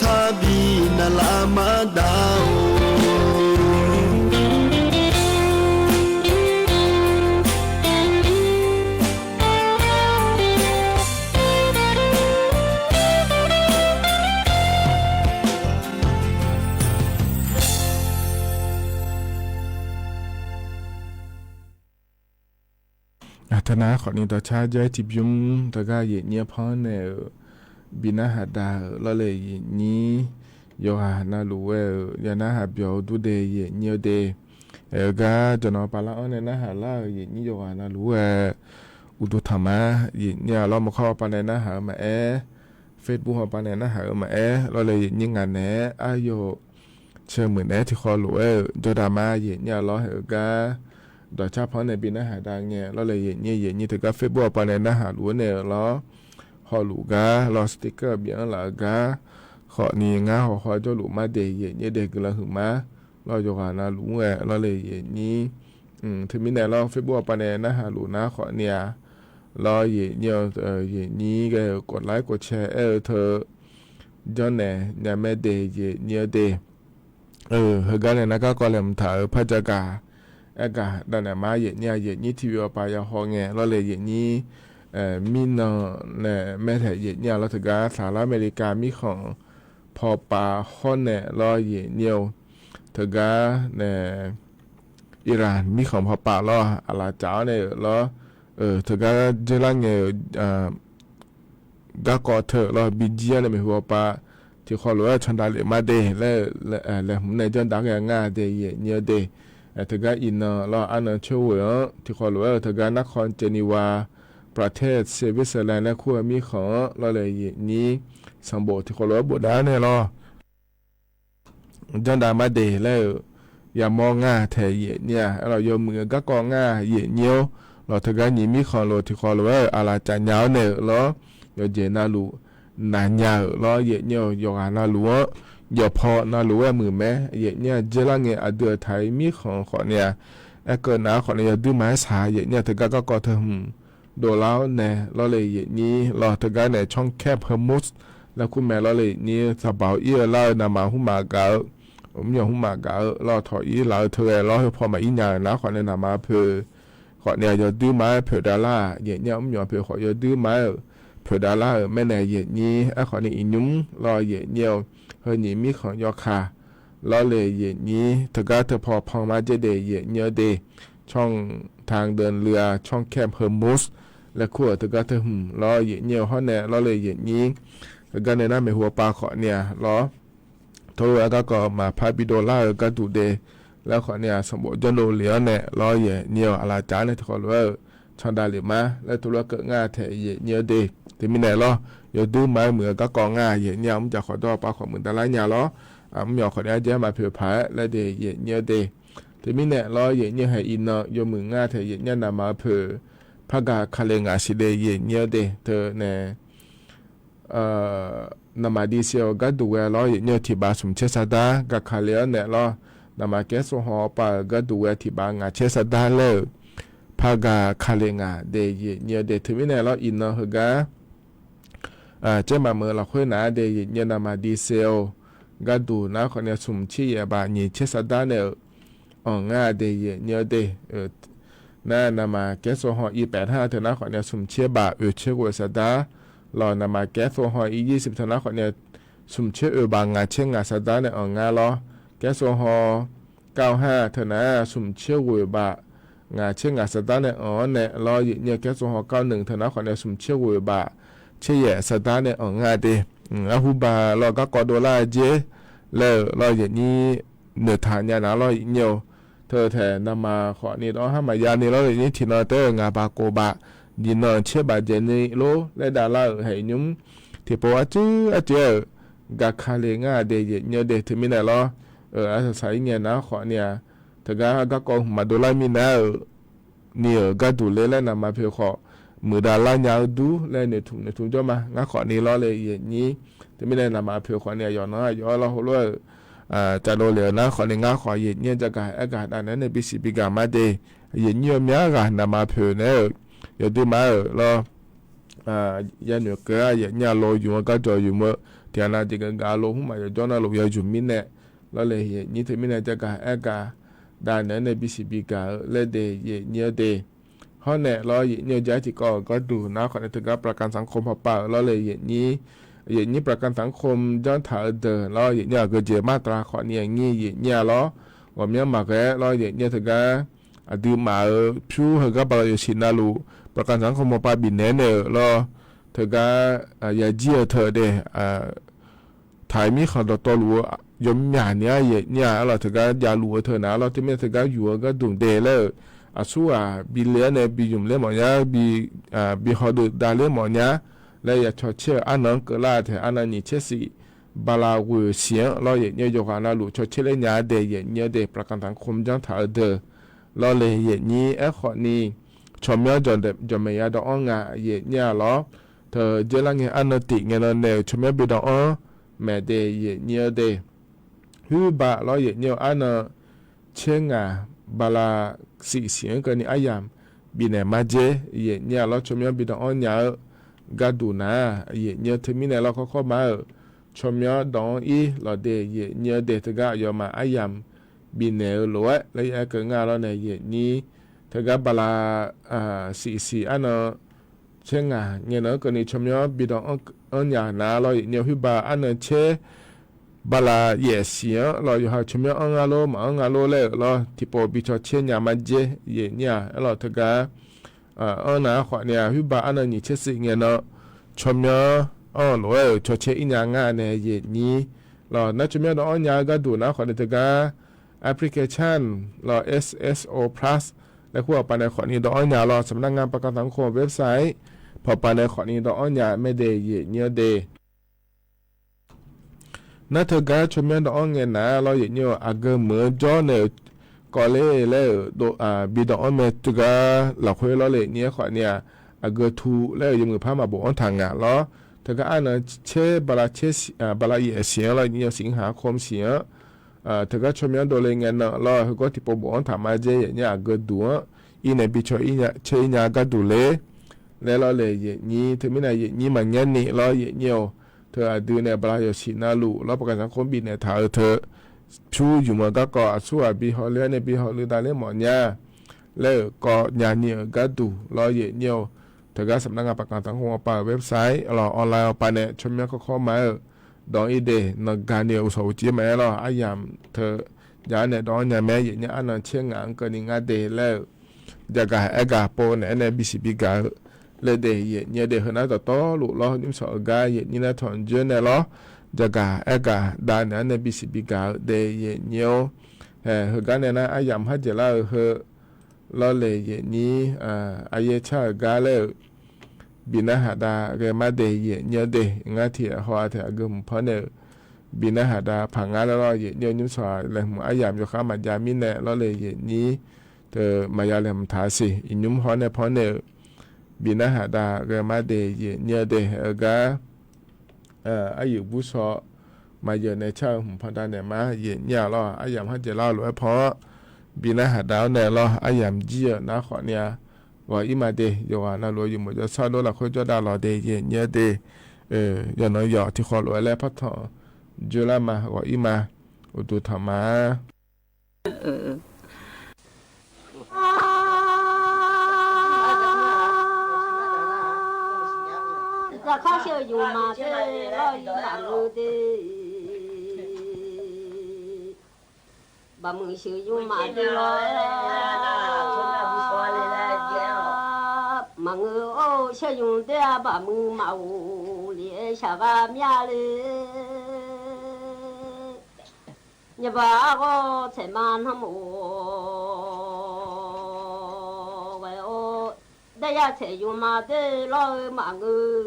taqbi navlaf mar dav-or. Aqtaqnar khawfni dawqcar jaer tiqbymr teugar yaeqnyir-anr panr naeq-euq bi narhaq da-euq lawrle yaeqnyir yawqghaq navluf ghae-euq ya narhaq byawq-eu durdae yaeqnyir-eu de. Aer-eu gar jawqnan pavlar-anr nae narhaq lar-euq yaeqnyir yawqghaq navluf ghae uqduq tanqma yaeqnyir-a lawr maqkawr hawpar nae narhaq-eu maqaer, Facebook hawpar nae narhaq-eu maqaer lawrle yaeqnyir ngaq naeq-aer aryawf ceuq muiq naeq-aer tiqkhawf lof-aer-euq jawrdaq ma yaeqnyir-a lawr haeq-eu gar dawqcar panr nae bi narhaq da ngae lawrle yaeqnyir yaeqnyir teugar Facebook hawpar nae narhaq luf-aer naeq-euq lawr hawluf gar lawr sticker bif-anr laf-eu gar khawfni ngar hawkhaw jawrluf mar de yaeqnyir dae guiqlanq huiqma lawr yawqghaq navluf-anr ghae lawrle yaeqnyir. Teumirnae lawr Facebook hawpar nae narhaq luf nar khawfni-a lawr yaeqnyir-a, yaeqnyir ghae-euq koflar kofcae aer-eu teu janrnaeq nya mae de yaeqnyir-eu de. Heugar nae nar garkawv laeqhmq taq-euq par jagaq aergaq davnaeq ma yaeqnyir-a yaeqnyir tiqbif hawpar yahaw ngae lawrle yaeqnyir mirnan nae maertaeq yaeqnyir-a lawr teugar Saqlar America mirkhanq pawpav hawr nae lawr yaeqnyir-eu teugar nae Iran mirkhanq pawpav lawr aqlaf caf-awr nae-euq lawr teugar dzeurlar ngae-euq garkawv teu lawr bijir-awr nae maeqhu hawpav tiqkhawf lof-aer-eu candav lef mar de laer-eu laeqhmq nae janrdav ghae ngar de yaeqnyir-eu de. Teugar iqnan lawr arnan coer ghoe-anr tiqkhawf lof-aer-eu teugar narkhan Geneva, Prater Switzerland laer kur-eu mirkhanq-anr lawrle yaeqnyir sanqbof tiqkhawf lof-aer bofdav-awr nae lawr janrdav mar de laer-euq yamawr ngar taeq yaeqnyir-a. Aerlawq yawmuiq-eu garkawv ngar yaeqnyir-awr lawq teugar nyiq mirkhanq lof tiqkhawf lof-aer-euq aqlaf caf nya-awr nae-euq lawr yawqjeq navluf naq nya-euq lawr yaeqnyir-eu yawqghaq navluf-anr yawqpaw navluf-aer muiq mae yaeqnyir-a. Dzeurlar ngae aqdui-euq taq-ir mirkhanq khawfni-a aerkeuv nav-aer khawfni yawduir ma-aer shaq yaeqnyir-a teugar garkawv teu hmq dovlar-awr nae lawrle yaeqnyir lawr teugar nae Changkat Hormuz laer kur mae lawrle yaeqnyir saqbaq-awr ir-eu lar-eu navmaqtser hmqmaq gaq-eu mr yawq hmqmaq gaq-eu lawr tawq ir laf-eu teu ghae lawr heupaw maqir nya-euq nar khawfni navmaqtser poeq khawfni-a yawduir ma-aer poeq davlar-aq yaeqnyir-a mr yawq poeq khawf yawduir ma-aer-euq poeqdav lar-euq maernae yaeqnyir. Aerkhawfni iqnymr lawr yaeqnyir-eu, heu nyiq mirkhanq yawkaq lawr le yaeqnyir, teugar teupaw pan marjaer de yaeqnyir-eu de, ช่องทางเดินเรือ ช่องแคบฮอร์มุซ laer kur-euq teugar teuhmq lawr yaeqnyir-eu hawr nae lawr le yaeqnyir. Heugar nae nar maeqhu pav khawfni-aq lawr, teulof-aer garkawv maqpar bidov lar-eu gharduq de laer khawfni-aq, sanqbof janrdov lef-awr nae lawr yaeqnyir-eu, aqlaf caf-awr nae tiqkhawf lof-aer-euq candav lef ma laer teulof-aer keuv ngar taeq yaeqnyir-eu de. Teumirnae lawr, yawduir ma-aer muiq-eu garkawv ngar yaeqnyir-aq, mrjaq khawf dawr pav khawf muiqdav lar nya lawr. Mr myawq khawfni arjaer maqpoeq paq-aer laer de yaeqnyir-eu de. Teumirnae lawr yaeqnyir-eu haeq iqnan yawmuiq ngar taeq yaeqnyir-eu navmaqpeu par gaq kale ngaq siq de yaeqnyir-eu de. Teunae navmaq div siq-eu gharduq ghae lawr yaeqnyir-eu tiq baf smq caer sar dar gaq kale-awr nae lawr, navmaq kaer sar haw pav-euq gharduq ghae tiq baf ngaq caer sar dar laer-euq par gaq kale ngaq de yaeqnyir-eu de. Teumirnae lawr iqnan heugar caer maqmeuq lafkhoer naq-a de yaeqnyir-eu navmaq div siq-eu gharduq nar khawfni smq caer yaef baf nyiq caer sar dar nae-euq anq ngar de yaeqnyir-eu de. Nar navmaq kaer sar haw ir paef nar teu nar khawfni smq caer baf oeq caer ghoeq sar dar lawr, navmaq kaer sar haw ir yir siq teu nar khawfni smq caer oeq baf ngaq caer ngaq sar dar nae anq ngar lawr. Kaer sar haw kar-eu har teu nar smq caer ghoeq baf ngaq caer ngaq sar dar nae anq-awr nae lawr yaeqnyir-eu kaer sar haw kar-eu nui teu nar khawfni smq caer ghoeq baf caer yaef sar dar nae anq ngar de. Arhu ba lawr garkawv dovlar-eu jer laer-euq lawr yaeqnyir noeqtaq nya nar lawr yaeqnyir-eu. Teu taeq navmaq khawfni dawv-anr har maqya ni lawr yaeqnyir tiqnan taef-aer ngaq baf kof baf nyiq nan caer baf dzaeq ni lor laer dav lar-euq haeq nymr tiqpov arcuir arcuir-aer-euq gaq kale ngar de yaeqnyir-eu de. Teumirnae lawr, arsaq saq-ir ngae nar khawfni-aq, teugar garkawv hmq maqdov lar minav-euq ni-euq gharduq ler laer navmaq poeq khawf muiqdav lar nya-eu dur laer noeqtmq noeqtmq jawr ma ngar khawfni lawr le yaeqnyir. Teumirnae navmaq poeq khawfni aqyawf nan aqyawf-aer lawr heulof-aer-euq cavdov lef-eu nar khawfni ngar khawf yaeqnyir-eu jagaq aergaq dav naeq-aer nae bisiq bigaq ma de. Yaeqnyir-eu mya ghaq navmaq poeq naeq-aer-euq yawdui ma-euq lawr yanoeq keuv-a yaeqnyir-a lawr yumq-eu garjawq yumq-eu tiqghaq nav jeq gaq gaq lawr hmq maqyawf jawr navluf yawzmq mirnae lawr le yaeqnyir. Teumirnae jagaq aergaq dav naeq-aer nae bisiq bigaq-eu laer de yaeqnyir-eu de. Hawr nae lawr yaeqnyir-eu jar tiqkawv-euq gharduq nar khawfni teugar ประกันสังคม hawpav-euq lawr le yaeqnyir ประกันสังคม janrtaq-eu deuq lawr yaeqnyir-aq geujeq martavlav khawfni aqnyir yaeqnyir-a lawr. Ghawqmyanr maqghae lawr yaeqnyir teugar aqdui maf-euq pyur heugar bala yawsiq navluf ประกันสังคม hawpav bifnaeq naeq-euq lawr teugar yajir-eu teu de taq-iq mirkhanq dawqtawvluf-eu yawmyaq ni-ar yaeqnyir-a lawr teugar javluf-eu teu nar lawr teumirnae teugar yuf-eu gharduq de laer-euq aqsurghaq bi le-awr nae bi yumq ler mawfnya bi haw deuv dav ler mawfnya laer ya caw caer-eu arnan-anr keuvlar taeq arnan nyiq caer siq bala ghoeq siq-anr lawr yaeqnyir-eu yawqghaq navluf caw caer ler nya-a de yaeqnyir-eu de ประกันสังคม janrtaq-eu deuq lawr le yaeqnyir. Aerkhawfni tsawrmyanr jawqmaeq ya dawv-anr nga yaeqnyir-a lawr teu dzer lar ngae arnan tif ngae nan nae-euq tsawrmyanr bi dawv-anr maeq de yaeqnyir-eu de. Huirbaq lawr yaeqnyir-eu arnan caer ngaq bala siq siq-anr keuvni aryamq bifnaeq ma dzer yaeqnyir-a lawr tsawrmyanr bi dawv-anr nya-eu gharduq nar yaeqnyir-eu teumirnae lawr kawrkawr ma-euq tsawrmyanr dawv-anr ir lawq de yaeqnyir-eu de teugar aqyawfmaf aryamq bifnaeq-eu lof-aer laer ya-aer keuv ngar lawr nae yaeqnyir teugar bala siq siq arnan caer ngaq ngae nan-anr keuvni tsawrmyanr bi dawv-anr nya nar lawr yaeqnyir-eu huirbaq arnan caer bala yaef siq-anr lawr yawqha tsawrmyanr anr ngar lor maqanr ngar lor laer-euq lawr tiqpov bi caw caer nya ma dzer yaeqnyir-a aer lawq teugar anr nar khawfni-aq huirbaq arnan nyiq caer siq ngae nan tsawrmyanr anr-eu lof-aer-euq caw caer ir nya ngar nae yaeqnyir lawr nar tsawrmyanr dawv-anr nya-eu gharduq nar khawfni teugar application lawr S S O Plus laer kur hawpav nae khawfni dawv-anr nya lawr สำนักงานประกันสังคม website pawqpav nae khawfni dawv-anr nya maer de yaeqnyir-eu de. Nar teugar tsawrmyanr dawv-anr ngae nar lawr yaeqnyir-eu aqgeu meuq-eu jawr nae-euq kawv ler laer-euq bi dawv-anr mae teugar lafkhoer lawr le nyir-aer khawfni-aq aqgeu tu laer-euq yawmuiq par maqbof-anr taq ngaq lawr teugar arnan caer bala yaef siq-anr lawr yaeqnyir-eu siq-anr haq-anr khawm siq-anr teugar tsawrmyanr dovle ngae nan lawr heugawr tiqpov bof-anr taq ma dzer yaeqnyir aqgeu duq-anr ir nae bi caw caer ir nya gharduq ler laer lawr le yaeqnyir teumirnae yaeqnyir maqnyar ni lawr yaeqnyir-eu teu aqdui nae bala yawsiq navluf lawr ประกันสังคม bifnaeq taq-eu teu pyur yumq-eu garkawv aqsurghaq bi hawler-awr nae bi hawler dav ler mawfnya laer-euq kawv nya ni-euq gharduq lawr yaeqnyir-eu teugar saqmar nga paqkaq tanq khawf awqpav-euq website lawq online awqpav nae tsawrmyanr kawrkawr ma-aer-euq dawq-anr ir de, nanqgani-euq uqshawq uqcif-aer maqaer lawq, aryamq teu ja-anr nae dawq-anr nya mae, yaeqnyir arnan tser ngaq-anr keuvni ngar de laer-euq jaqgaq aergaq pov naeq-aer nae bisiq bigaq-eu laer de, yaeqnyir-eu de. Heunar dawqtawvluf lawr, nymrshawq-eu gar yaeqnyir nar tanqjoer nae lawr, jaqgaq aergaq dav naeq-aer nae bisiq bigaq-eu de, yaeqnyir-or. Heugar nae nar aryamq harjeq lar-eu heu lawrle yaeqnyir, aryaer car-euq gar laer-euq bi narhaq dav ghae mar de, yaeqnyir-eu de. Ngar tiq ghaq haw-a taef aqgeu hmq pawr nae-euq bi narhaq dav paq ngar laer lawr, yaeqnyir-eu nymrshawq-aq laeqhmq aryamq yawkhar maqjav mirnae lawrle yaeqnyir teu maqya laeqhmq taq siq. Iqnymr hawr nae pawr nae-euq bi narhaq dav ghae mar de, yaeqnyir-eu de. Heugar aryuif bursaw maqyeuq nae car-eu hmq pawr dav naeq mar, yaeqnyir-aq lawr, aryamq harjeq lar-eu lof-aer pawr-anr bi narhaq dav-awr nae lawr, aryamq jir-euq nar khawf ni-a. Ghawq-ir ma de, yawqghaq navluf-eu yawmuiq jawrshar lor lafkhoer jawrdav lawq de, yaeqnyir-eu de. Yawqnan yawq tiqkhawf lof-aer laer partanq joerlar ma, ghawq-ir ma. Uqduq tanq ma. Zaqkhav sheuq ymq maqdui lawr-ir maqngeur de. Baqmuiq sheuq ymq maqdui lawr-ir maqngeur-or, sheuq ymq doer-a baqmuiq maqghof le-aer shaqghaq mya le. Nyabaq arghawr tsaeq ma nanrmaf-or ghae-awr, daeyar tsaeq ymq maqdoer lawr-eu maqngeur.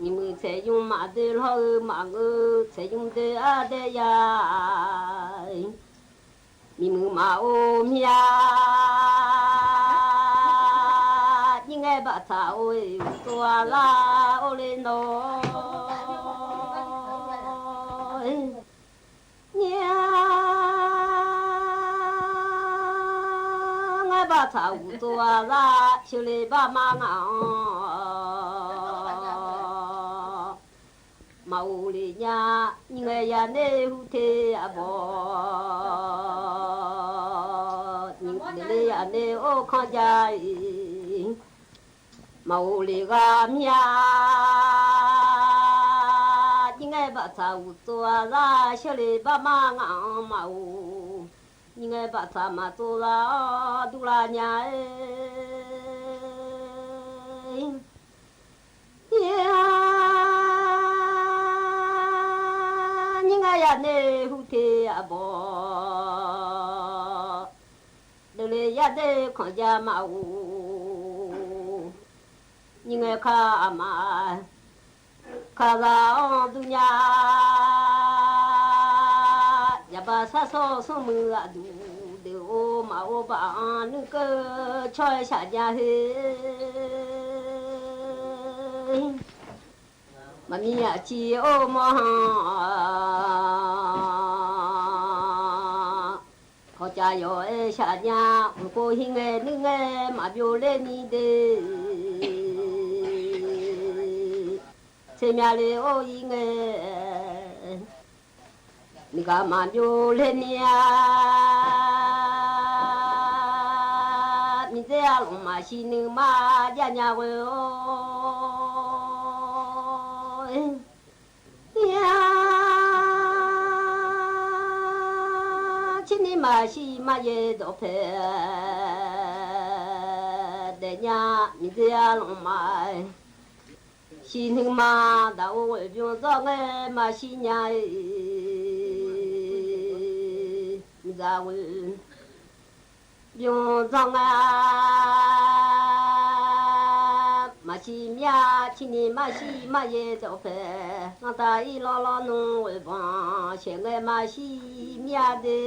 Miqmuiq tsaeq ymq maqdoer lawr-eu maqngeur, tsaeq ymq doer-a daeyar. Miqmuiq maqor mir-a, nyir ngae baqtsaq or-e, uqtsov-a lar or le nawr. Nyir ngae baqtsaq uqtsov-a lar, sheuqle baqma ngaq-anr maqghof le nya. Nyir ngae yanae hu te arbawr, nyir ngae le yanae or kanr ja-iq. Maqghof le ghaq mir-a, nyir ngae baqtsaq uqtsov-a lar, sheuqle baqma ngaq-anr maqghof. Nyir ngae baqtsaq maqtsov lar-awr durlar nya-aer. Nyir ngae yanae hu te arbawr, deuvle yadae kanq ja maqghof. Nyir ngae kar aqma kar za-anr dur nya. Yaqbaq sar sawr smrmuiq aqduq deuq-or, maqor baq-anr nuikeuv cawr-aer shaq nya heu. Maqmiq aqciv or mawr han, hawcav yawq-aer shaq nya. Mqpov hir ngae nuir ngae maqbyov ler ni de. Tser mya le or ir ngae, nuigaq maqbyov ler ni-a. Miqdzer arlmq maqsiq nuima jav nya ghoe-or. Tirni maqsiq maryae dawqpae daef nya. Miqdzer arlmq maqsiq nuima, daq-or ghoeq bymr dzawr ngae maqsiq nya-iq. Miqdzaq ghoeq bymr dzawr ngae maqsiq mir-a. Tirni maqsiq maryae dawqpae, nganr taq ir lawrlawr nmr ghoeq banq shaeq ngae maqsiq mir-a de.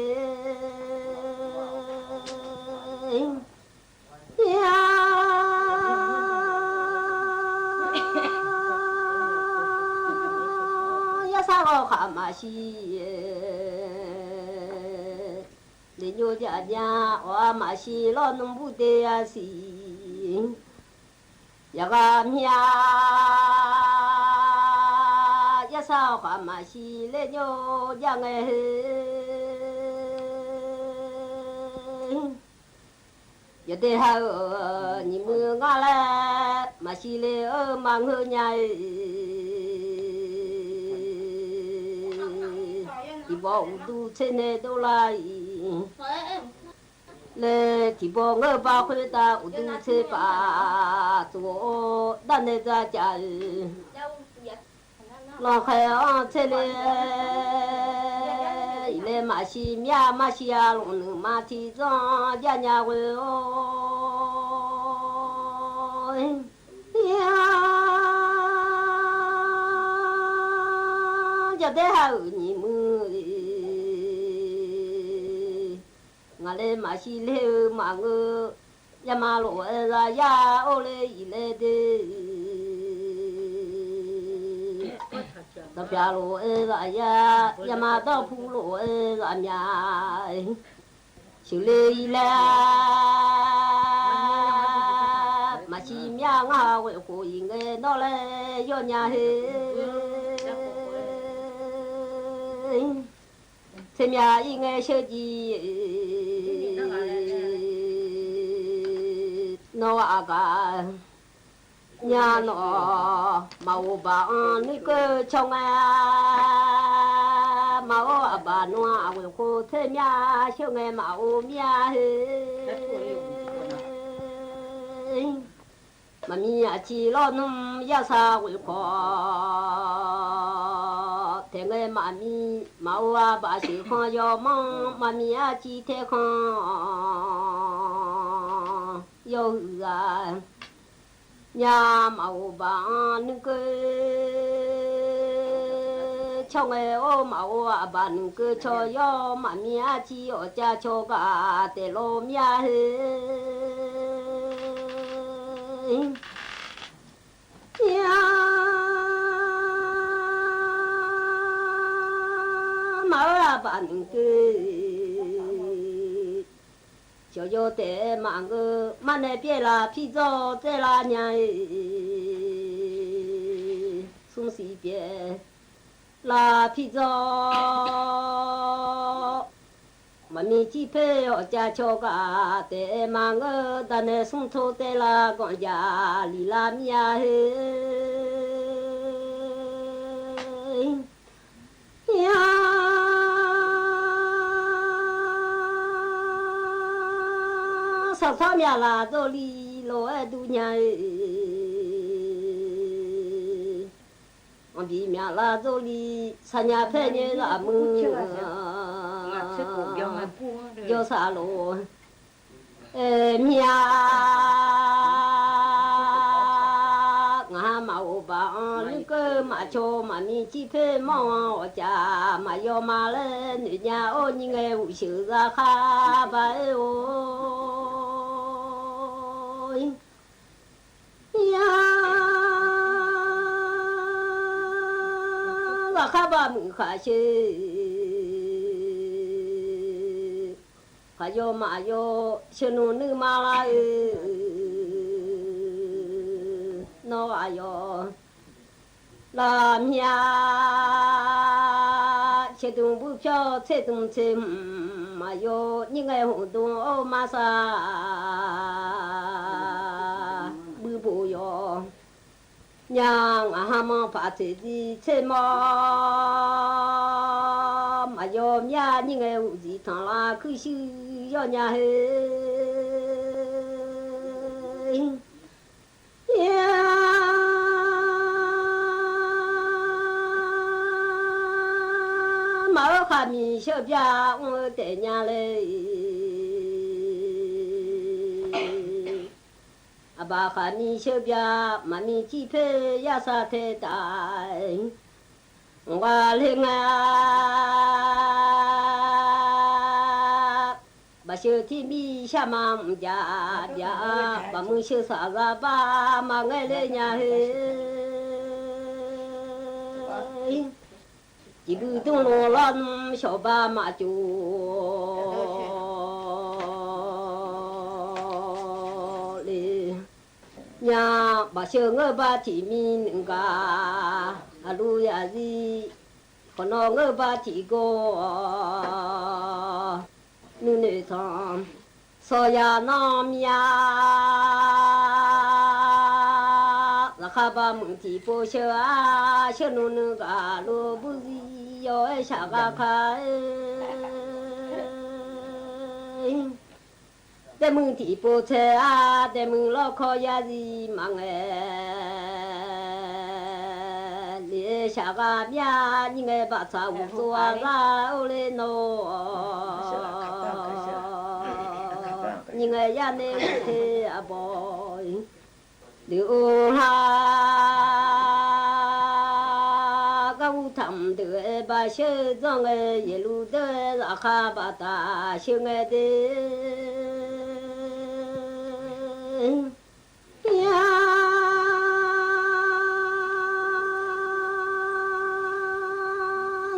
Yar sar ghawqkhaq maqsiq, lef nyov jav nya. Awq-a maqsiq lawr nmr bur de-a siq. Yaqghaq mir-a, yar sar ghawqkhaq maqsiq lef nyov jav ngae heu. Yawdaef ha-euq nyiq muiq ngar laer maqsiq le-eu maqngeur nya-e. Tiqbawr uqduq tser nae dovlar-iq laer, tiqbawr ngeur bar khoertav uqduq tser paf tsof-awr darnae dzaqcaf-euq lankhaer-anr tser le-iq laer maqsiq myav maqsiq-a lmqnuiq ma tiqzanr jarnya ghoe-awr, yawdaef ha-euq nyiq muiq-iq ngaq le maqsiq le-eu maqngeur. Yama lof-aer zaqyar or le-iq laer de, danqpyaq lof-aer zaqyar, yama danrpu lof-aer zaqmya sheuqle-iq laer, maqsiq myav ngar ghoeq khof-iq ngae nawr laer yawnya heu. Tsermya-ir ngae sheuqjiv nawr aqgaf nya nawq, maqghof baq-anr nuikeuv caw ngae, maqghof aqbaq nmr-aq ghoeq khof tsermya sheuq ngae maqghof myav heu. Maqmiq aqciv lawrnmr yarsaq ghoeq khawf taeq ngae maqmiq, maqghof aqbaq sheuq khanq yawmanr, maqmiq aqciv taeq khanq yawhuiq ghaq nya, maqghof baq-anr nuikeuv caw ngae or, maqghof aqbaq nuikeuv caw yawr, maqmiq aqciv awqcav caw gaq taef lawr myav heu. Maqghof aqbaq nuikeuv caw yawr taef-aer maqngeur, marnae pyaev lar pirdzawr tsaevlar nya-e. Smrsiq pyaev lar pirdzawr, maqmiq cir poer awqcav caw gaq taef-aer maqngeur, darnae smrtor tsaevlar ganqjaq liqlar myav heu. Sanqpaq myaqlaf dzawrli lof-aer dur nya-e. Anqbiq myaqlaf dzawrli saqnya paer nyae zaqmuiq jawrsaq lof myav. Ngaq ha maqghof baq-anr nuikeuv maqcaw, maqmiq cir poer mawr-anr awqcaf maqyaw ma laer noeq nya-or, nyir ngae uqsheuq zaqkhav ba-aer-or. Zaqkhav ba muiq khaq sheuq, khaq yaw maqyaw sheuq nmr nuima lar-eu, nawr ghaq yaw lar myav. Sheuqdmq buir pyawr tserdmq tserhmq maqyaw, nyir ngae hmq dmr-or marsar buir bof yaw. Nya ngaq ha manr paq tseqzir tsermawr maqyaw myav, nyir ngae uqdzif tanqlar kuirshuir yawnya heu. Maqghof khaqmiq sheurbya mr-eu taef nya le. Aqbaq khaqmiq sheurbya maqmiq cir poer yarsaq tae taf-aer, mqghaq le nga. Baqsheuq tirmir sharma mqjaq byaq-a, baqmuiq sheursaq ghaq bar maqngaer ler nya heu. Tiqbui dmr lawr larnmr shawq bar maqcof le. Nya baqsheuq ngeur bar tiqmir nuiq gaq aqlu yaqzir, khawf nawr ngeur bar tiqgawr-awq. Nuinoeq tanq Sawqyaq nanr mir-a, zaqkhav ba muiq tiqpov sheu-a, sheu nuinuiv ghaq lof burzir yaw-aer shaqgha ka-aer, daemuiq tiqpov tsaev-a, daemuiq lawrkawr yarzir maqngae, le-aer shaqgha myav nyir ngae baqtsaq uqtsov-a lar-or ler nawr, nyir ngae yar nae te aqbawq-iq, deuq-or ha, gar ur taqmq deuq-aer basheu dzanr ngae, yeqluv deur-aer zaqkhav baqdaq sheu ngae de. Pir-a,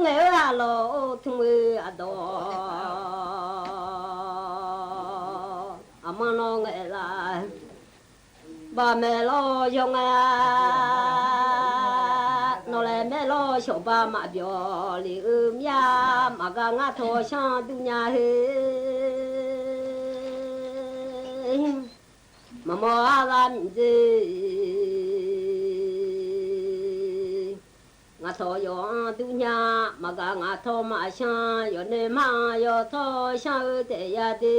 ngaeq-eu aqlawq-or tmq-eu aqdawq, aqmanr lawr ngaeq laf, baqmaeq lawr yawr ngae-a, nawq laeq maer lawr shawq ba maqbyawq lef-eu mir-a, maqgar ngar tawq shanr dur nya heu, maqmawr argha miqdzer, ngaq tawq yawq-anr dur nya, maqgaq ngaq tawq maqshanr, yawqnoeq mar-anr yawtawr shanr-eu taef ya de.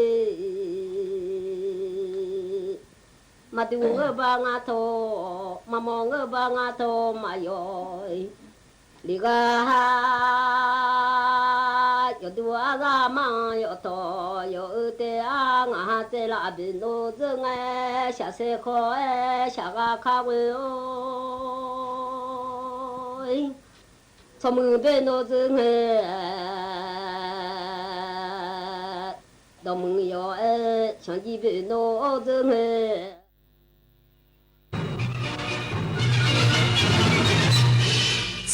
Maqduq ngeur ba ngar tawq, maqmawr ngeur ba ngar tawq maqyawf-iq, liqghaq ha, yawqduq arzar mar-anr yawftawq yawf-eu taef-a, ngaq ha tsaevlaf boeqnov dzeur ngae, shaqsaer khawf-aer shaqgha kar ghoe-or, tsawrmuiq boeqnov dzeur ngae, dawqmuiq yawf-aer canqjir boeqnov dzeur ngae.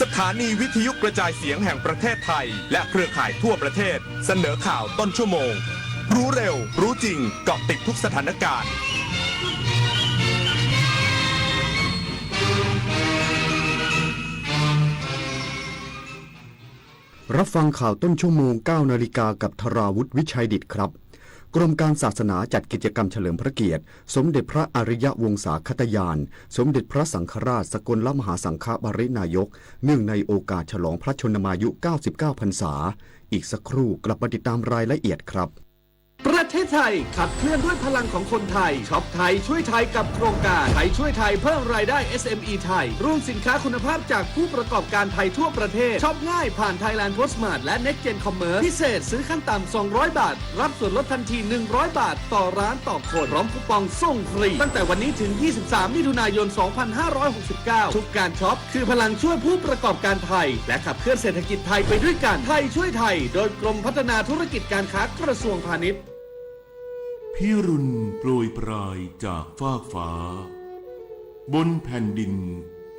สถานีวิทยุกระจายเสียงแห่งประเทศไทย และเครือข่ายทั่วประเทศ เสนอข่าวต้นชั่วโมง รู้เร็ว รู้จริง เกาะติดทุกสถานการณ์ รับฟังข่าวต้นชั่วโมง เก้านาฬิกา กับธราวุฒิ วิชัยดิษฐ์ครับ กรมการศาสนาจัดกิจกรรมเฉลิมพระเกียรติ สมเด็จพระอริยวงศาคตญาณ สมเด็จพระสังฆราชสกลมหาสังฆปริณายก เนื่องในโอกาสฉลองพระชนมายุ เก้าสิบเก้า พรรษา อีกสักครู่กลับมาติดตามรายละเอียดครับ ประเทศไทยขับเคลื่อนด้วยพลังของคนไทย ช็อปไทยช่วยไทยกับโครงการไทยช่วยไทยเพิ่มรายได้ เอสเอ็มอี ไทย รวมสินค้าคุณภาพจากผู้ประกอบการไทยทั่วประเทศ ช็อปง่ายผ่าน Thailand Postmart และ Next Gen Commerce พิเศษซื้อขั้นต่ำ สองร้อย บาท รับส่วนลดทันที หนึ่งร้อย บาท ต่อร้านต่อคน พร้อมคูปองส่งฟรี ตั้งแต่วันนี้ถึง ยี่สิบสาม มิถุนายน สองพันห้าร้อยหกสิบเก้า ทุกการช็อปคือพลังช่วยผู้ประกอบการไทย และขับเคลื่อนเศรษฐกิจไทยไปด้วยกัน ไทยช่วยไทย โดยกรมพัฒนาธุรกิจการค้ากระทรวงพาณิชย์ พิรุณโปรยปรายจากฟากฟ้า บนแผ่นดิน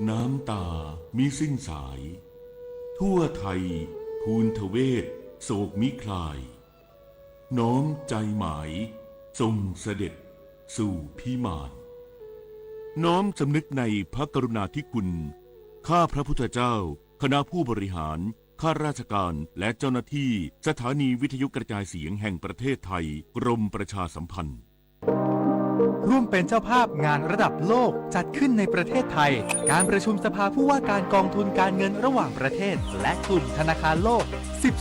น้ำตามิสิ้นสาย ทั่วไทยภูณทเวศโศกมิคลาย น้อมใจหมายทรงเสด็จสู่พิมาน น้อมสำนึกในพระกรุณาธิคุณ ข้าพระพุทธเจ้า คณะผู้บริหาร ข้าราชการ และเจ้าหน้าที่ สถานีวิทยุกระจายเสียงแห่งประเทศไทย กรมประชาสัมพันธ์ ร่วมเป็นเจ้าภาพงานระดับโลกจัดขึ้นในประเทศไทย การประชุมสภาผู้ว่าการกองทุนการเงินระหว่างประเทศ และกลุ่มธนาคารโลก สิบ